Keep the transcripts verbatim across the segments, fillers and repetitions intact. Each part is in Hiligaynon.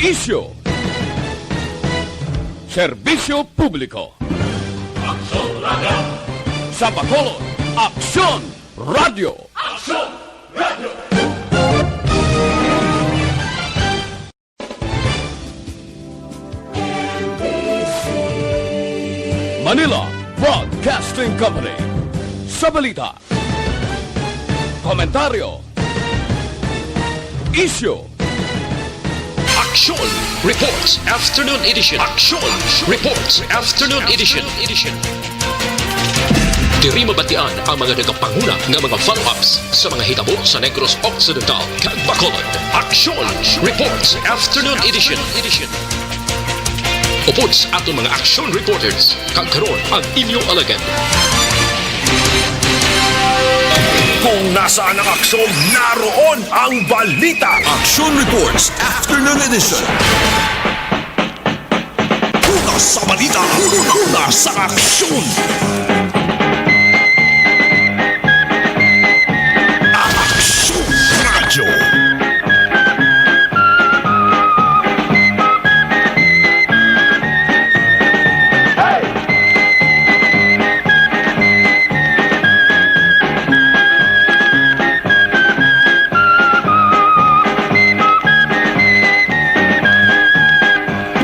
Isyu. Serbisyo publiko. Aksyon Radio. Sa Bacolod, Aksyon Radio. Aksyon Radio. Manila Broadcasting Company. Sa balita, komentaryo, isyu, Aksyon Reports Afternoon Edition. Aksyon Reports Afternoon Edition. Diri mabatian ang mga nagapanguna nga mga follow-ups sa mga hitabo sa Negros Occidental kag Bacolod. Aksyon Reports Afternoon Edition. Upod sa aton mga action reporters, kag karon ang inyo alagad. Kung nasaan ang aksyon, naroon ang balita. Action Reports Afternoon Edition. Una sa balita, una sa aksyon. Aksyon Radyo.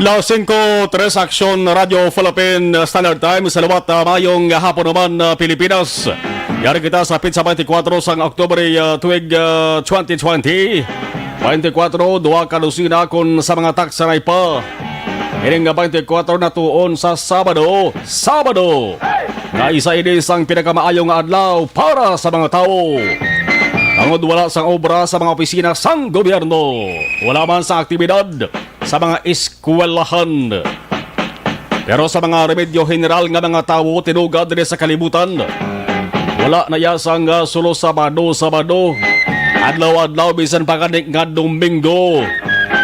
Las singko tres, Aksyon Radyo Philippine Standard Time. Sa liwat, ah, mayong hapon naman, ah, Pilipinas. Yari kita sa petsa twenty-four sang Oktubre, ah, tuig, ah, twenty twenty. Twenty-four, duha ka dosina kon sa mga taksanay pa. Ining nga twenty-four natuon sa Sabado, Sabado. Nga isa ini sang pinakamaayo nga adlaw para sa mga tawo. Tungod wala sang obra sa mga opisina sang gobyerno. Wala man sa aktibidad sa mga eskwelahan. Pero sa mga remedyo general nga mga tawo tinugad diri sa kalibutan, wala na iya sang, ah, sulo Sabado, Sabado, adlaw-adlaw, bisan pa gani nga Domingo.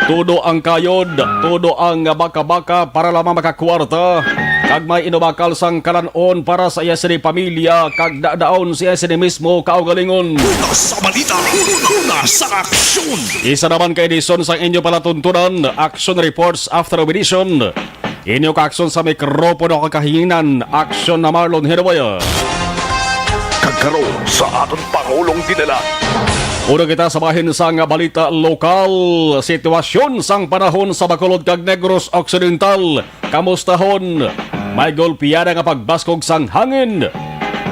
Todo ang kayod, todo ang baka-baka para lamang makakwarta, kag may inubakal sang kalan-on para sa iya sini pamilya, kag dadaon sa iya sini mismo kaugalingon. Una sa balita, una sa aksyon. Isa naman ka edisyon sang inyo palatuntunan, Action Reports After Edition. Inyo kaaksyon sa mikropono kag kahanginan, Aksyon na Marlon Hinuboy. Kag karon sa aton Pangulong Dinala. Una kita sa bahin sang balita lokal, sitwasyon sang panahon sa Bacolod kag Negros Occidental. Kamustahon? May golpeada nga pagbaskog sang hangin.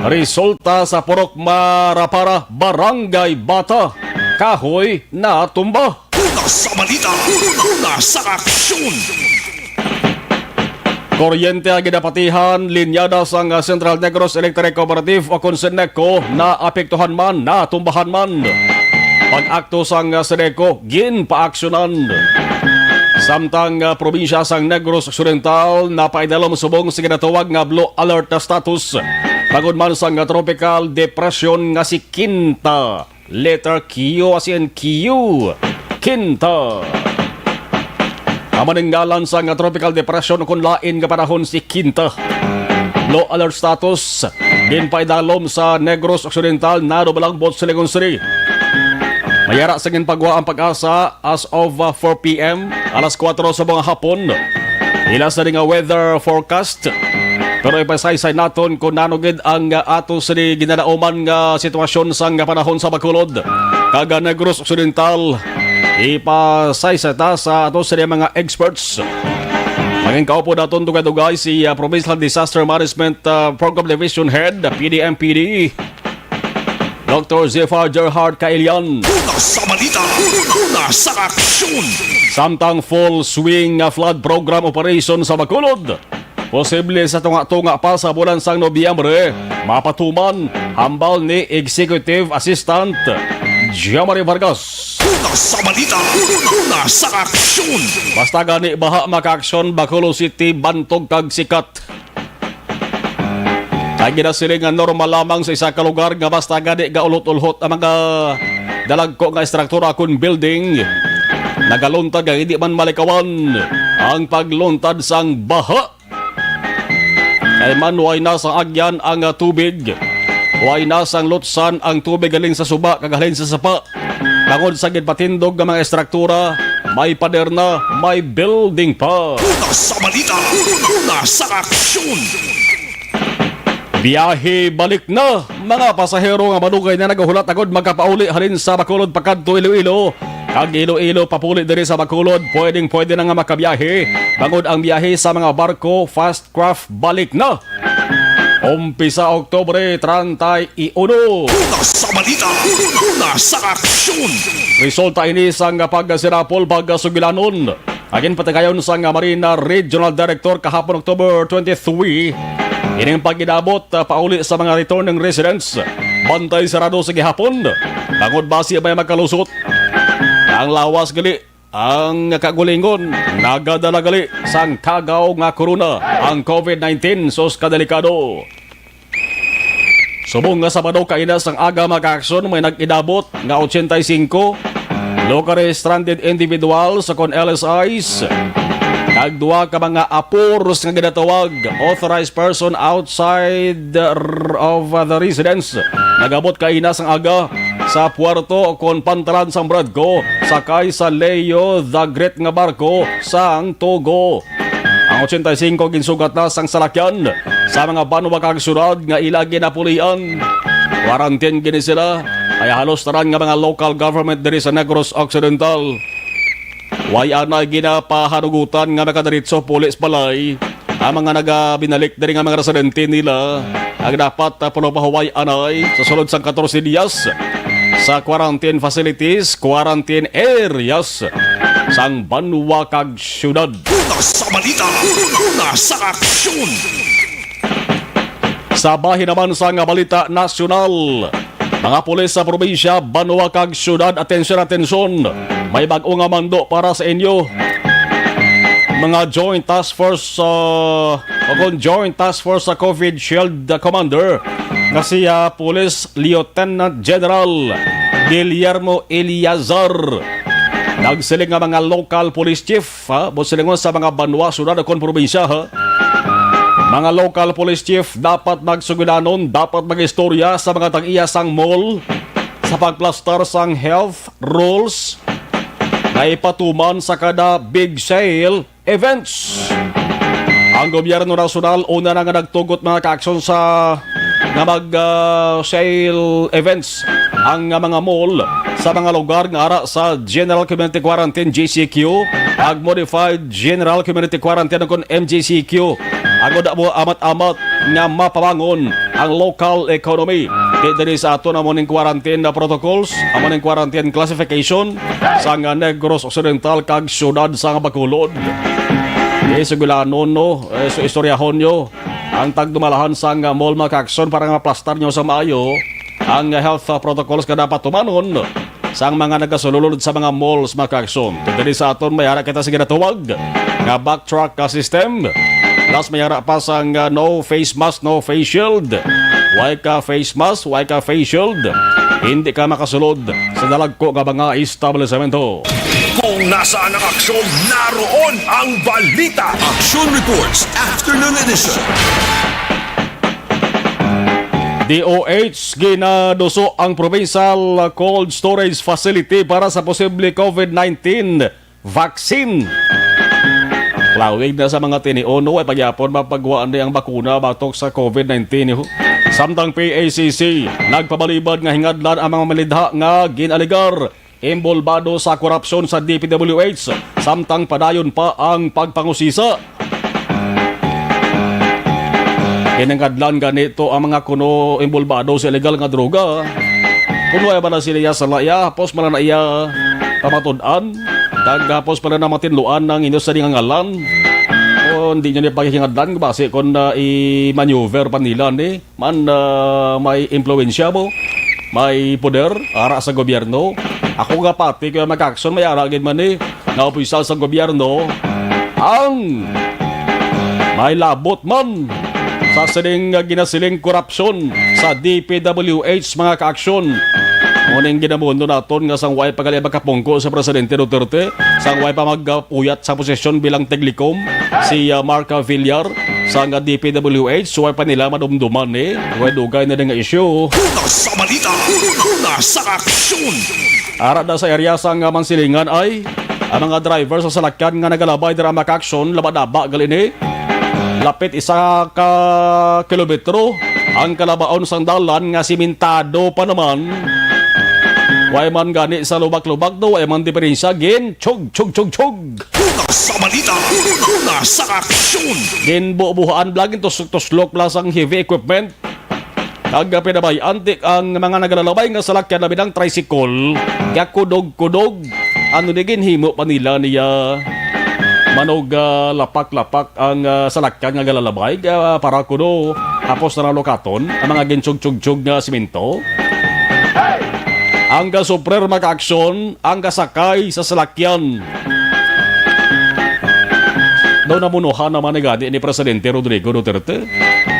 Resulta sa Purok Marapara, Barangay Bata, kahoy natumba. Una sa balita, una sa aksyon. Kuryente ang ginapatihan, linyada sang Central Negros Electric Cooperative o kon Senecco, naapektuhan man, natumbahan man. Pag-akto sang Senecco, ginpaaksyonan. Samtang, ah, probinsya sang Negros Occidental napaidalom subong sa ginatawag nga blue alert status, bangod man sang tropical depression nga si Kinta. Letter Q as in Q. Kinta. Ang maninggalan sang tropical depression kon lain nga panahon si Kinta. Low alert status. Ginpaidalom sa Negros Occidental, Nado, Balangbo, Silingon City. Mayara sa ginpagwa ang PAGASA as of, uh, four p.m., alas kuwatro sa mga hapon. Ila sa nga weather forecast. Pero ipasaysay naton kung nano gid ang, uh, ato sini ginalauman nga sitwasyon sang panahon sa Bacolod kag, uh, Negros Occidental. Ipasaysay ta sa ato sini mga experts. Mangin kaupo naton dugay-dugay si, uh, Provincial Disaster Management, uh, Program Division Head, P D M P D, Doctor Zephyr Gerhard Kailian. Una sa balita, una sa aksyon. Samtang full swing nga flood program operation sa Bacolod. Posible sa tunga-tunga pa sa bulan sang Nobyembre, mapatuman, hambal ni Executive Assistant Jomari Vargas. Una sa balita, una sa aksyon. Basta gani baha, makaaksyon Bacolod City, bantog kag sikat. Ang ginasiling nga normal lamang sa isa ka lugar nga basta gani gaulhot-ulhot ang mga dalagko nga estruktura kon building, nagaluntad nga hindi man malikawan ang pagluntad sang baha. Kay man, way na sang agyan ang, ah, tubig, way na sang lutsan ang tubig halin sa suba kag halin sa sapa. Bangod sa ginpatindog nga mga estruktura, May pader na, may building pa. Una sa balita, una sa aksyon. Biyahe balik na, mga pasahero nga madugay na nagahulat agud makapauli halin sa Bacolod pakadto Iloilo, kag Iloilo papuli diri sa Bacolod, pwedeng-pwede na nga makabiyahe, bangod ang biyahe sa mga barko fast craft balik na. Umpisa Oktubre treinta y uno. Una sa balita, una sa aksyon. Resulta ini sang pagsinapol, pagsugilanon nga ginpatigayon sang Marina Regional Director kahapon, October twenty-three. Ining pag-inabot, ah, pauli sa mga returning residents. Bantay sarado sa gihapon. Bangod basi may magkalusot. Ang lawas gali ang kagulingon, nagadala gali sang kagaw nga corona, ang covid nineteen, sus, kadelikado. Subong nga Sabado kaina sang aga, mga kaaksyon, may nag-inabot nga ochenta y cinco locally stranded individuals o kon L S Is, kag duha ka mga apors nga ginatawag authorized person outside of the residence. Nag-abot kaina sang aga sa puerto o kon pantalan sang Bradco, sakay sa Leo the Great nga barko sang Togo. Ang ochenta y cinco ginsugat na sang salakyan sa mga banwa kag syudad nga ila ginapulian. Quarantine gini sila, kay halos tanan nga mga local government diri sa Negros Occidental. Way anay ginapahanugutan nga makadiretso puli sa balay ang mga nagabinalik diri nga mga residente nila, ang dapat, ah, puno pahuway anay sa sulod sang katorse dias sa quarantine facilities, quarantine areas sang banwa kag syudad. Una sa balita, una sa aksyon. Sa bahin naman sang balita nasyonal, mga pulis sa probinsya, banwa kag syudad, atensyon, atensyon. May bag-o nga mando para sa inyo. Mga Joint Task Force, uh, o kon Joint Task Force sa COVID Shield, uh, Commander, nga si, uh, Police Lieutenant General Guillermo Eliazar. Nagsiling nga mga local police chief, ha, buot silingon sa mga banwa, syudad, o kon probinsya, ha. Mga local police chief dapat magsugilanon, dapat mag-istorya sa mga tag-iya sang mall sa pagplastar sang health rules nga ipatuman sa kada big sale events. Ang gobyerno nasyonal una na nga nagtugot, mga kaaksyon, sa nga mag, ah, sale events ang, ah, mga mall sa mga lugar nga ara sa General Community Quarantine, G C Q, ag Modified General Community Quarantine, kon M G C Q, agod amo amat-amat nga mapabangon ang local economy. Di diri sa aton amo ning quarantine na protocols, amo ning quarantine classification sa nga Negros Occidental kag siyudad sa nga Bacolod. Di sugilanon, no? Eh, so istoryahon nyo ang tagdumalahan sang mall, mga kaaksyon, para nga maplastar nyo sa maayo ang health, uh, protocols nga dapat tumanon sang mga nagasulod sa mga malls, mga kaaksyon. Kag diri sa aton, may ara kita sa ginatawag nga backtrack, uh, system. Plus, may ara pa sang, uh, no face mask, no face shield. Way ka face mask, way ka face shield, hindi ka makasulod sa dalagko nga mga establisamento. Kung nasaan ang aksyon, naroon ang balita. Action Reports, Afternoon Edition. D O H, ginaduso ang Provincial Cold Storage Facility para sa posible COVID nineteen vaccine. Lawig na sa mga tinion, no? Ay pagyapon, mapagwaan ni ang bakuna batok sa COVID nineteen, ho. Samtang P A C C, nagpabalibad nga hingadlan ang mga malidha nga ginaligar inbolbado sa korupsyon sa D P W H, samtang padayon pa ang pagpangusisa. Ginangadlan gani to ang mga kuno inbolbado sa illegal nga droga. Kung wala ba na sila iya sa laya, hapos man na iya pamatud-an, kag hapos pala na matinluan ang inyo sa nga ngalan. O hindi nyo ni paghingadlan, basi kung na i-maneuver pa nila ni man, ah, may impluwensya mo, may poder, ara sa gobyerno. Ako nga pati kaya mag-action, may ara gid man ni nga opisyal sa gobyerno ang may labot man sa sining, ah, ginasiling korupsyon sa D P W H, mga kaaksyon. Muning ginamundo naton nga sang way pa gali makapungko sa Presidente Duterte, sang way pa magpuyat sa posisyon bilang tiglikom si, ah, Mark Villar, sang D P W H, way pa nila madumduman ni dugay-dugay na nga isyu. Una sa balita, una sa aksyon. Ara na sa area sang, ah, Mansilingan ay Ang mga driver sa salakyan nga nagalabay dira, mga ka-aksyon, laba-laba gali ni. Lapit isa ka kilometro ang kalabaon sang dalan nga simentado pa naman. Way man gani sa lubak-lubak do, way man diferensya, gin chug, chug, chug, chug. Una sa balita, una, una sa aksyon. Ginbubuhaan bla, gintusok-tuslok bla sang heavy equipment. Kag, ah, pinabay-an ti ang mga nagalalabay nga salakyan, labi na ang tricycle, kaya kudog-kudog. Ano ni ginhimo pa nila niya? Manog, ah, lapak-lapak ang, ah, salakyan nga galalabay, ah, para kuno hapos na lang lukaton ang mga ginchugchugchug nga simento. Ang gasuprer, mga ka-aksyon, ang kasakay sa salakyan. Daw namunuhan naman ni gani ni Presidente Rodrigo Duterte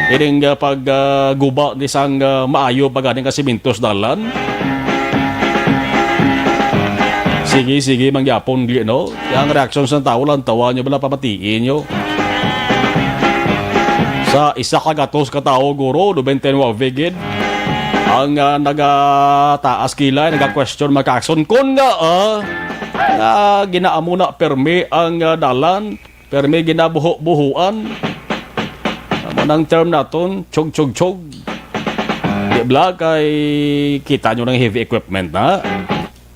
ining, ah, pag, ah, guba ni sang, ah, maayo pa gani nga simintos dalan. Sige, sige, mangyapon, gli, no? Ang reaksyon sa tao lang, tawa nyo bala, pamatiin nyo. Sa isa ka gatos ka tawo, guro, nobenta y nuebe gid ang, ah, nagataas kilay, naga-question, mga ka-aksyon. Kon nga, ah, nga ginaamo na permi ang, ah, dalan, permi ginabuho-buhuan. Amo nang term naton, chug, chug, chug. Di bala kay kita nyo ng heavy equipment na?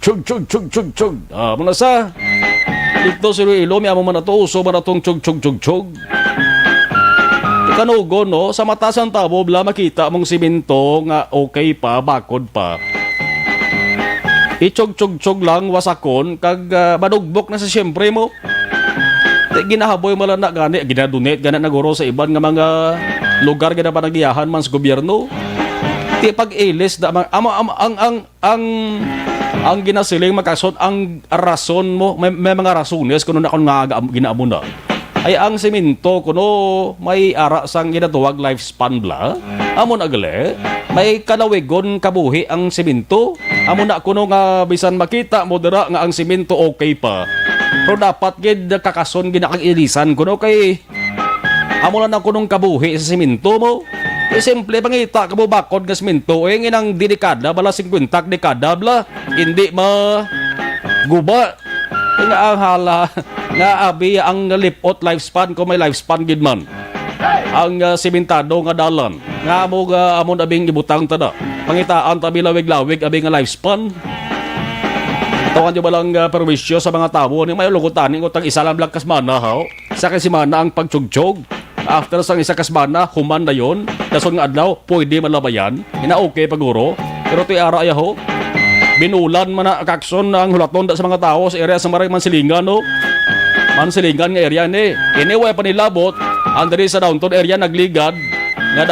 Chug, chug, chug, chug, chug. Ah, muna sa dito sa Iloilo, may amo man ato, uso man atong chug, chug, chug, chug. Kanugon, no? Sa mata sang tawo, bala makita mong simento nga okay pa, bakod pa. Ichug-chug-chug lang, wasakon, kag, ah, madugbok na sa siyempre mo. Di ginahaboy mo lang na gani, ginadonate gani na guro sa iban nga mga lugar, gina panagiyahan man sa gobyerno. Di pag-ilis na, ang, ang, ang, ang, ang ginasiling, mga ka-aksyon, ang rason mo, may, may mga rasones kuno na kung nga aga-, ginaamo na. Ay ang semento kuno may ara sang ginatawag lifespan bala. Amo na gali, may kalawigon kabuhi ang semento. Amo na kuno nga bisan makita mo dira nga ang semento okay pa, pero dapat gid kakason gid na kag ilisan kuno kay amo lang na kunong kabuhi sa semento mo. Eh, simple, pangita ka mo bakod nga semento, eh, nginang di dekada bala, singkwenta dekada bala, hindi ma guba. Nga ang hala, nga abi ang lipot lifespan, kung may lifespan gid man. Ang, ah, simentado nga dalan, nga amo, nga amo na bing ibutang ta na. Pangitaan ta bi lawig-lawig abi nga lifespan. Tuwan nyo ba lang, ah, perwisyo sa mga tawo? Ni may ulugot ani, kung tag isa lang bala ka semana, ha? Isa ka semana ang pagtsugyog. After sang isa ka semana, human na yon. Dason nga adlaw, pwede malabayan. Ina okay pa guro. Pero ti ara ayaho. Binulan man na, ka-aksyon, na ang hulaton da sa mga tawo sa area sa Maray Mansilingan, no? Mansilingan nga area ni. Anyway, panilabot, ang diri sa downtown area nagligad. Nga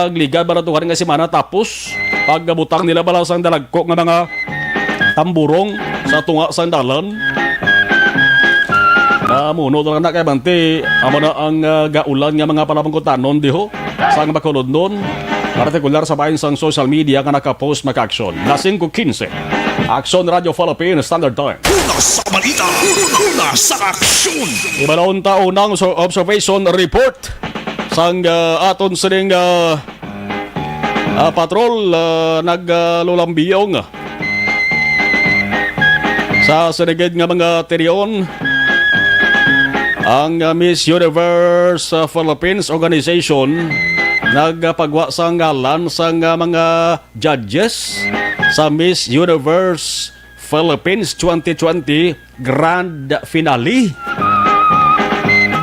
nagligad, baratuhan nga semana. Tapos, pagabutang nila bala sang dalagko nga mga tamburong sa tunga sang dalan. Namuno na lang na kay Bante, amo na ang, ah, gaulan nga mga palabangkutanon diho sang Bacolodnon, partikular sa bahin sang social media nga nakapost, mga ka-aksyon. Las singko quince, Aksyon Radio Philippine Standard Time. Una sa balita, una, una sa aksyon. Ibalon ta unang so-, observation report sang, ah, aton sining, ah, ah, patrol, ah, nag, ah, lulambiyong. Sa sinigid nga mga teriyon, ang, ah, Miss Universe, ah, Philippines Organization nagpagwa sa ngalan sa nga mga judges sa Miss Universe Philippines twenty twenty Grand Finale.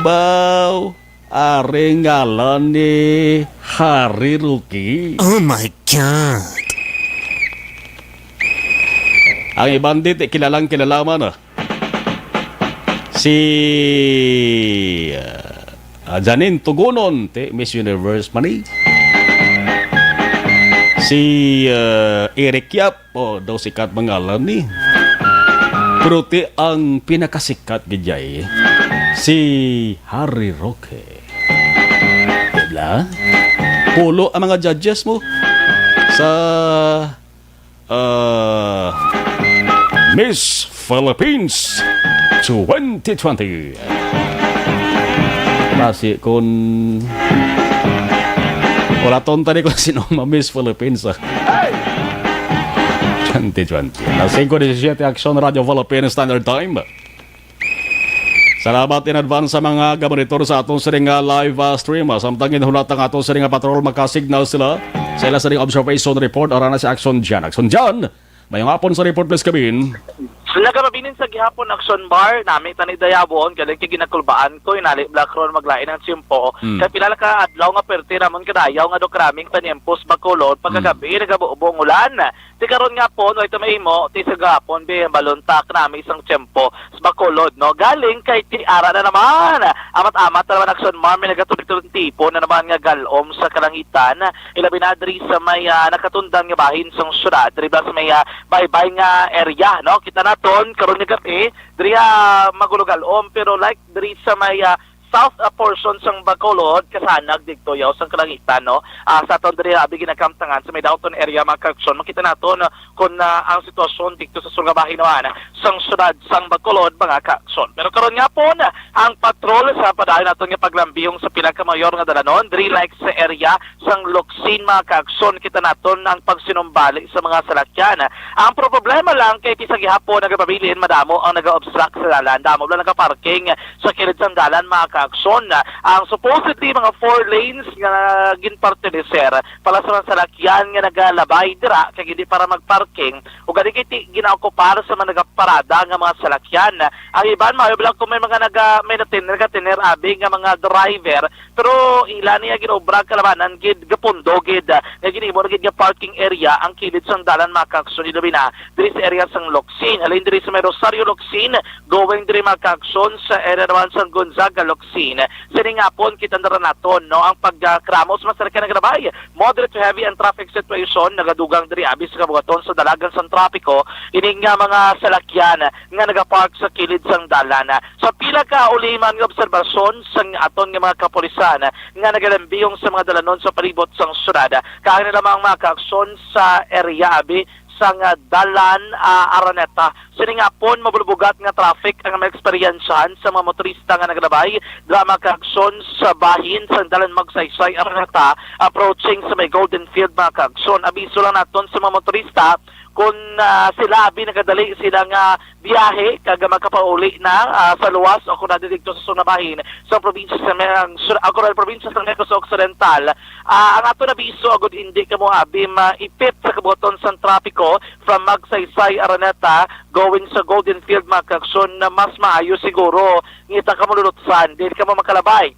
Baw, ari ngalan ni Harry Roque. Oh my God! Ang iban di, ti kilalang kilala man, ah. Si, ah, ah, Janine Tugunon, ti Miss Universe man ni. Si, ah, Eric Yap, oh, daw sikat mangalan ni. Pero ti ang pinakasikat gid jay, si Harry Roque. Diba? Pulo ang mga judges mo sa ah, Miss Philippines twenty twenty. Basi kun wala tonta ni kung sino ma Miss Philippines, ah. Twenty twenty. Las singko disisiete, Aksyon Radio Philippines Standard Time. Salamat in advance sa mga gamonitor sa aton sining nga live, ah, stream. Ah, samtang ginhulat ang aton sining nga patrol, makasignal sila sa ila sining observation report. Ara na si Action Jan. Action Jan, mayong hapon sa report, please, kabin. Nagapabilin sa gihapon, Action Bar, nami tani dayawon, galing kay ginakulbaan ko, inali bala karon maglain ang tiyempo. Hmm. Kay pila ka adlaw nga perte ramon kadayaw nga do kraming paniempos Bacolod, pagkagabi nagabubo ang ulan. Ti karon nga pon, way ta mahimo, ti sa gahapon, bi, baluntak nami isang tiyempo sa Bacolod, no? Galing kay ti ara na naman, amat-amat na naman, Action Bar, may nagatuloy-tuloy tipo na naman nga galom sa kalangitan, ilabi na diri sa may, ah, nakatundan nga bahin sang syudad, diri ba sa may, ah, baybay nga area, no? Kita naton karon nga gabi, diri, ah, magulo galom, pero like diri sa may, ah, south, ah, portion sang Bacolod, kasanag didto yaw sang kalangitan, no? Ah, sa aton diri, ah, abi ginakamtangan sa may downtown area, mga kaaksyon, makita naton, ah, kung, ah, ang sitwasyon didto sa sulod nga bahin naman sang syudad sang Bacolod, mga kaaksyon. Pero karon nga pon, ang patrol sa padayon naton nga paglambihon sa pila ka mayor nga dalanon diri, like sa area sang Locsin, mga kaaksyon, kita naton ang pagsinumbali sa mga salakyan. Ang problema lang kay ti sa gihapon nagapabilin, madamo ang naga-obstruct sa dalan. Damo lang nagaparking sa kilid sang dalan, mga kaaksyon. Ang supposedly mga four lanes nga ginpartiniser para sa mga salakyan nga nagalabay dira kay hindi para magparking, o gani kay ti ginaokupar sa mga nagaparada nga mga salakyan. Ang iban, maayo lang kung may mga naga, may natin, nagatener abi nga mga driver, pero ila niya ginobra kalabanan gid, gapundo gid, ah, nga ginhimo na gid nga parking area ang kilid sang dalan, mga kaaksyon, ilabi na diri sa area sang Locsin. Halin diri sa may Rosario Locsin, going diri, mga kaaksyon, sa area naman sang Gonzaga Locsin. Sining hapon, kita na ra naton, no, ang pagkramo sa mga salakyan nga nagalabay. Moderate to heavy ang traffic situation, nagadugang diri abi sa kabugaton sa dalagan sang trapiko ining nga mga salakyan nga nagapark sa kilid sang dalan. Sa pila ka uliman nga obserbasyon sang aton nga mga kapulisan nga nagalambihon sa mga dalanon sa palibot sang syudad, kaangay na lamang, mga kaaksyon, sa area abi sang, ah, dalan, ah, Araneta. Sining hapon, mabulbugat nga traffic ang maeksperyensyahan sa mga motorista nga nagalabay dira, mga kaaksyon, sa bahin sang dalan Magsaysay Araneta, approaching sa may Golden Field, mga kaaksyon. Abiso lang naton sa mga motorista, kung, ah, sila abi nagadali sila nga biyahe kag makapauli na, ah, sa luwas o kung didto sa sunabahin sa probinsya sa may, ang sur-, ang kural probinsya sa Negros Occidental, ah, ang aton abiso, agud hindi kamo abi maipit sa kabuton sang trapiko from Magsaysay Araneta going sa Golden Field, mga kaaksyon, na mas maayo siguro ngita kamo lulutsan, dili kamo makalabay.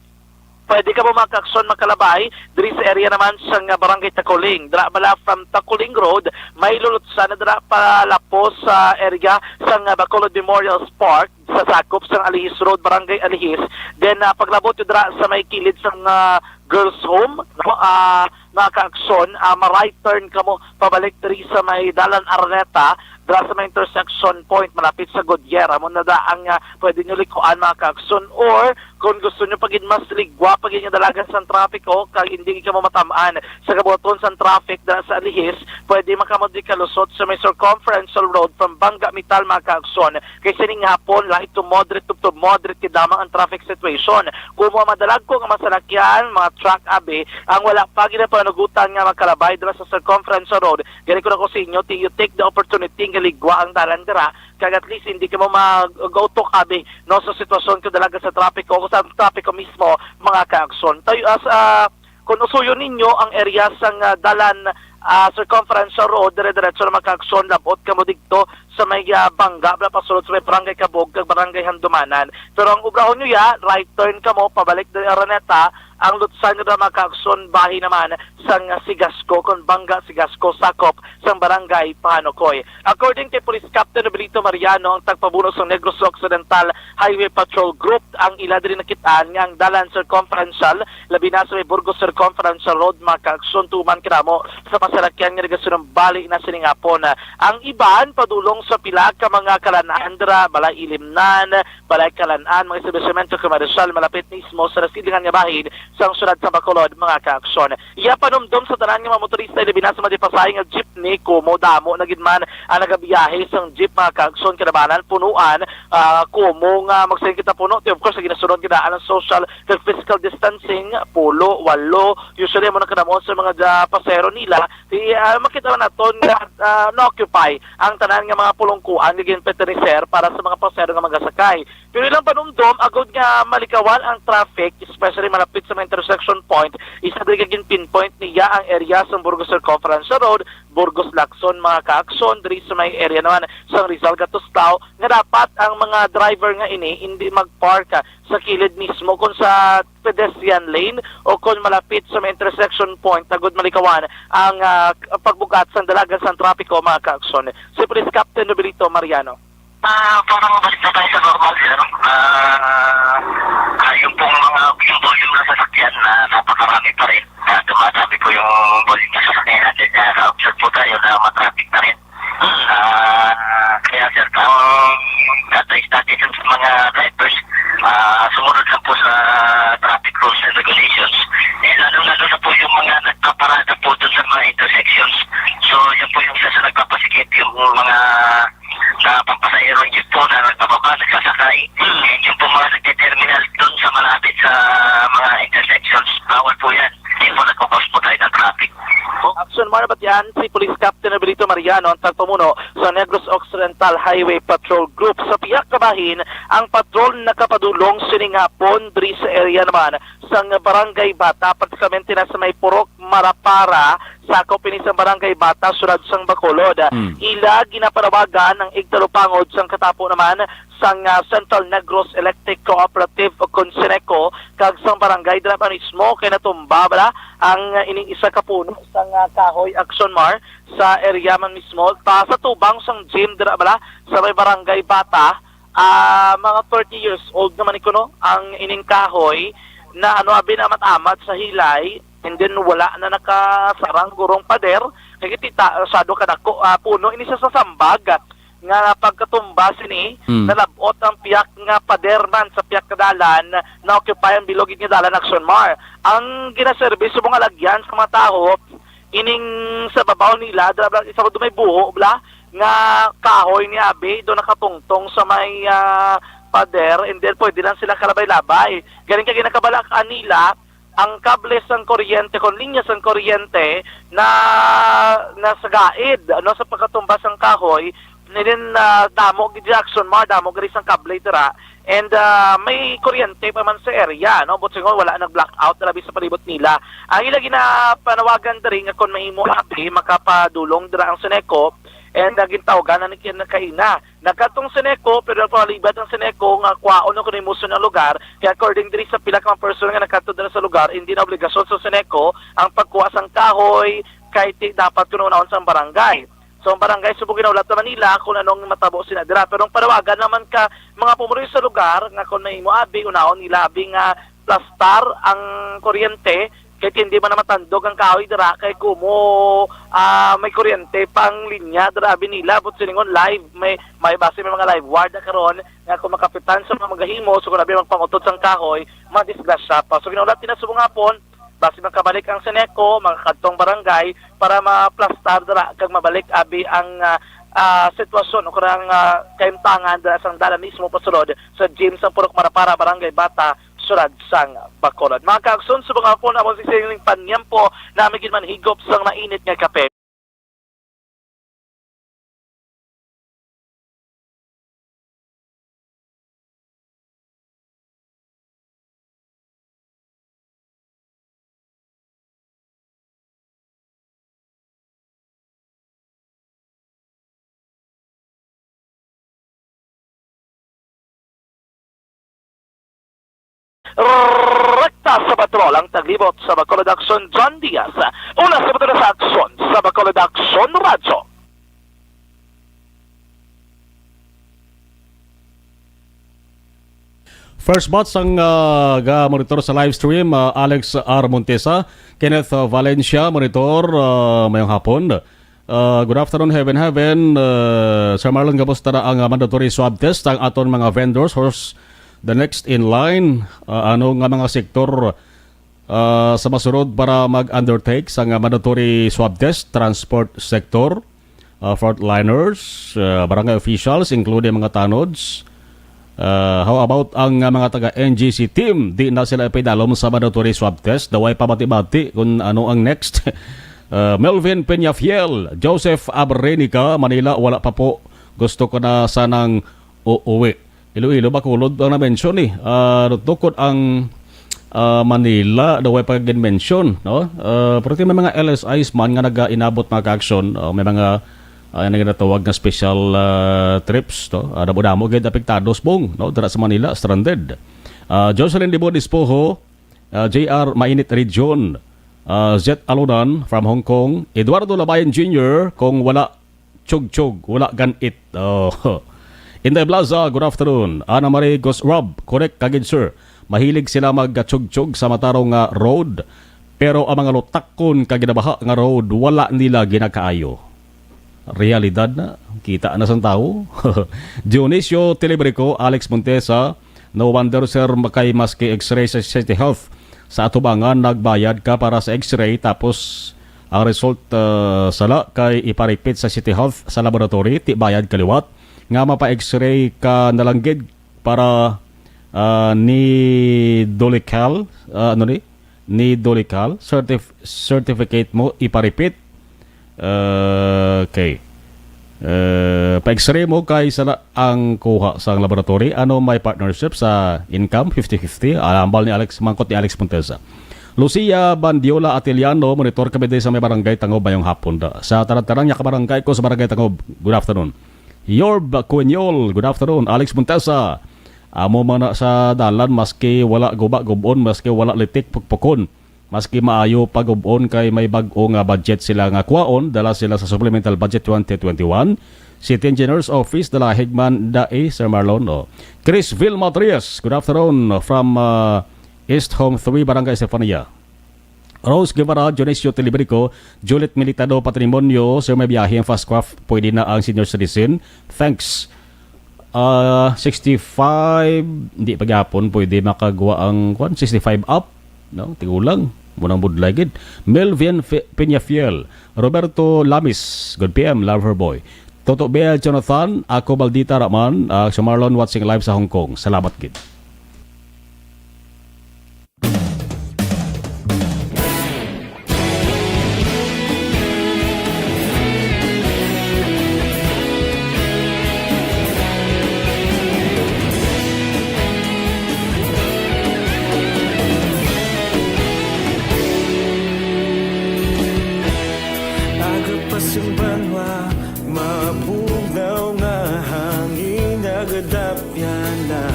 Pwede kamo, mga kaaksyon, makalabay diri sa area naman sang, ah, Barangay Taculing. Dira bala from Taculing Road, may lulutsan na dira palapos sa area sang, ah, Bacolod Memorial Park, sa sakop sang Alihis Road, Barangay Alihis. Then, ah, paglabot nyo dira sa may kilid sang, ah, Girls Home, no? Ah, mga kaaksyon, ah, ma-right turn kamo pabalik diri sa may Dalan Araneta, dira sa may intersection point malapit sa Goodyear. Amo na da ang, ah, pwede nyo likuan, mga kaaksyon, or kung gusto nyo pa gid mas ligwa pa gid nga dalagan sang trapiko kag hindi gid kamo matam-an sa kabuhaton sang traffic dira sa Alihis, pwede man kamo di kalusot sa may circumferential road from Banga Metal, mga kaaksyon. Kay sining hapon, light to moderate to, to moderate gid lamang ang traffic situation. Kung mga madalagko nga mga salakyan, mga truck, abi, ang wala pa gid napanugutan nga makalabay dira sa circumferential road, gani ko na ko sa inyo, ti, you take the opportunity nga ligwa ang dalan dira, kag at least hindi kamo mag-utok, abi, no, sa sitwasyon kung dalaga sa trapiko o sa trapiko mismo, mga kaaksyon. Tayo, as, ah, kung usuyon ninyo ang area sang, ah, dalan, ah, circumferential road, dire-diretso na, mga kaaksyon, labot kamo didto sa may, ah, Banga, bala pasulod sa may Barangay Cabog kag Barangay Handumanan. Pero ang obrahon nyo ya, right turn kamo pabalik diri Araneta, ang lutsan nyo na, mga kaaksyon, bahin naman sang, ah, Sigasco, kon Banga Sigasco, sakop sang Barangay Pahanukoy. According kay Police Captain Nobilito Mariano, ang tagpabuno sang Negros Occidental Highway Patrol Group, ang ila diri nakit-an nga ang dalan circumferential, labi na sa may Burgos Circumferential Road, mga kaaksyon, tuman kadamo sa pasalakyan nga nagasinumbali na sining hapon. Ang iban padulong sa pila ka mga kalan-an dira, balay ilimnan, balay kalan-an, mga establishmento komersyal malapit mismo sa nasilingan nga bahin sang syudad sa Bacolod, mga kaaksyon. Iya panumdom sa tanan nga mga motorista, ilabi na sa madipasay nga jeepney, kumo damo na gid man ang nagabiyahe sang jeep, mga kaaksyon, kalabanan punuan, ah, kumo nga magsiling kita puno, ti, of course, ginasunod gid ang social kag physical distancing, pulo, walo, usually mo nakadamo sa mga ja-, pasero nila, ti, ah, makita man naton nga, ah, na-occupy ang tanan nga mga pulungkuan nga ginperteneser para sa mga pasero nga magasakay. Pero ilang panumdom, agod nga malikawan ang traffic, especially malapit sa mga intersection point, isa diri ka gin-pinpoint niya ang area sa Burgos Circumference Road, Burgos Lacson, mga kaakson, diri sa may area naman sa Rizal Gatuslao, nga dapat ang mga driver nga ini hindi mag-park, ah, sa kilid mismo, kung sa pedestrian lane o kung malapit sa may intersection point, agod malikawan ang, ah, pagbugat sang dalagan sang trapiko, mga kaakson. Si Police Captain Nobilito Mariano. Ah, para mabalik na tayo sa normal, sir. Ah, ah, yung pong mga, yung volume ng sasakyan na napakarami pa rin. Ah, dumadabi po yung volume ng sasakyan natin. Ah, na-observe po tayo na matraffic pa rin. Ah, kaya, sir, ang advice natin sa mga drivers, ah, sumunod lang po sa traffic rules and regulations. Eh, lalo-lalo na po yung mga nagpaparada po dun sa mga intersections. So, yun po yung isa sa nagpapasikip yung mga na pampasahero ng jeep po na nagbababa, nagsasakay. And yung po mga nagte-terminal dun sa malapit sa mga intersections, bawal po yan. Hindi po nagkakos po tayo ng traffic. Action, Mar, Batian, si Police Captain Nobilito Mariano, ang tagpamuno sa Negros Occidental Highway Patrol Group. Sa pihak kabahin, ang patrol nakapadulong sining hapon diri sa area naman sang Barangay Bata, pratikamente na sa may Purok Marapara, sakop ini sang Barangay Bata, siyudad sang Bacolod. Hmm. Ila ginapanawagan ang igtalupangod sang katapo naman sang, ah, Central Negros Electric Cooperative o kon Ceneco kag sang barangay dira pa mismo kay natumba bala ang, ah, ining isa ka puno sang, ah, kahoy, Action Mar, sa area man mismo, ta sa tubang sang gym dira bala sa may Barangay Bata. Ah, mga thirty years old naman ni kuno ang ining kahoy na ano abi na amat-amat sa hilay, and then wala na nakasarang gurong pader. Kay kita sado kadako, ah, puno ini sa sasambag nga pagkatumba sini, Mm. nalab-ot ang piyak nga pader man sa piyak nga dalan, na-occupy ang bilog nga dalan, Action Mar. Ang ginaserbi sa mga lagyan sa mga tawo, ining sa babaw nila, dra-, isa ko may buho, bla, nga kahoy ni abi, do nakatungtong sa may, ah, pader, and then pwede lang sila kalabay-labay. Galing kay ginakabalak-an nila, ang kable sang kuryente, kon linya sang kuryente, na, na sa gaid, ano, sa pagkatumba sang kahoy, nilin, ah, damo gid, Action Mar, damo gid sang kable dira. And, ah, may kuryente pa man sa area, no? But siguro wala nag-blackout na labi sa palibot nila. Ang ila ginapanawagan diri nga kung mahimo abi, makapadulong dira ang Ceneco, and, ah, gintawgan na ni kaina. Nagkadtong Ceneco, pero nagpalibat ang Ceneco nga kwaon o kanimuson ang lugar. Kaya according diri sa pila ka mga person nga nagkadto dira sa lugar, hindi na obligasyon sa Ceneco ang pagkuha sang kahoy, kay ti dapat kuno unahon sang barangay. So, ang barangay subong ginahulat naman nila kung anong matabo sina dira. Pero ang panawagan naman ka mga pumuloy sa lugar nga kung may imo abi, unahon nila abi nga plastar ang kuryente, kay hindi man na matandog ang kahoy dira, kay kumo, ah, may kuryente pang linya dira abi nila. But silingon live, may, may base may mga live wire na karon nga kung makapitan sa mga magahimo, so kung abi magpangutod sang kahoy, madisgrasya pa. So, ginahulat nila subong hapon, basi makabalik ang Ceneco, makakadtong barangay para maplastar dira kag mabalik abi ang, ah, ah, sitwasyon o kurang, ah, kahimtangan dira sang dalan mismo pasulod sa gym sang Purok Marapara, Barangay Bata, siyudad sang Bacolod. Mga kaagson, subong hapon among sining panyempo, nami gid man higop sang mainit nga kape. Rekta sa patrol ang taglibot sa Bacolod Action, John Diaz. Una sa patrol sa Action sa Bacolod Action Radyo. First batch ang, ah, ga-monitor sa live stream, ah, Alex R. Montesa, Kenneth, ah, Valencia, monitor, ah, mayong hapon. Ah, good afternoon, Heaven Heaven. Ah, Sir Marlon, kamusta na ang, ah, mandatory swab test ang aton mga vendors? Who's the next in line? Ah, ano nga mga sektor, ah, sa masunod para mag-undertake sa nga mandatory swab test? Transport sector, ah, frontliners, ah, barangay officials, including mga tanods. Ah, how about ang, ah, mga taga N G C team? Di na sila ipidalom sa mandatory swab test. Daway pabati-bati kung ano ang next. Ah, Melvin Peñafiel, Joseph Abrenica, Manila, wala pa po. Gusto ko na sanang uuwi. Iloilo, Bacolod ang na-mention ni. Ah, tukod ang, ah, Manila, daw way pa gin-mention, no? Ah, pero may mga L S Is man nga naga-inabot, mga ka-action, ah, may mga, ah, yan ang ginatawag nga special, ah, trips, no? Ah, damo-damo gid apektado, Bong, no? Dira sa Manila, stranded. Ah, Jocelyn Dibon Espojo, ah, J R Mainit Region, ah, Zet Alonan from Hong Kong, Eduardo Labayan Junior, kung wala chugchug, wala ganit. Oh. Inday Blaza, good afternoon. Ana Marie Gus Rob, correct ka gid, sir. Mahilig sila magchugchug sa matarong nga road, pero ang mga lutakon kag ginabaha nga road, wala nila ginakaayo. Realidad na, kita na sang tawo. Dionisio Telebrico, Alex Montesa, no wonder, sir, makay maski X-ray sa City Health sa atubangan, nagbayad ka para sa X-ray, tapos ang result, ah, sala kay iparipit sa City Health sa laboratory, ti bayad ka liwat, nga mapa-X-ray ka na lang gid para, ah, ni Dolical, ah, ano ni? Ni Dolical, certif-, certificate mo iparipit. Ah, okay. Eh, pa-X-ray mo kay sala ang kuha sa laboratory. Ano, may partnership sa income, fifty fifty? Alambal ni Alex, mangkot ni Alex Montesa. Lucia Bandiola Atiliano, monitor kami din sa may barangay Tangob. Mayong hapon da. Sa tanan-tanan nga kabarangay ko sa barangay Tangob, good afternoon. Yorb Cueñol, good afternoon. Alex Montesa, amo man na sa dalan, maski wala guba, gub-on, maski wala litik, pukpukon. Maski maayo pa gub-on kay may bag-o nga budget sila nga kwaon, dala sila sa Supplemental Budget twenty twenty-one. City Engineer's Office, dala Higman Dai, Sir Marlon. O. Chris Vilma Trias, good afternoon from, uh, East Home three, Barangay Estefania. Rose Guevara, Dionisio Tilibrico, Juliet Militado, Patrimonio, Sir, may biyahe ang fast craft, pwede na ang senior citizen. Thanks. Ah, sixty-five, hindi pa gyapon pwede makagawa ang, kwan, sixty-five up, no? Tigulang, munang budlay gid. Melvin Fe-, Peñafiel, Roberto Lamis, good P M, love her boy. Toto Bea Jonathan, ako Baldita Raman, ah, si Marlon watching live sa Hong Kong. Salamat gid. Aga pa sing banwa, mabugnaw nga hangin, nagadapyan na.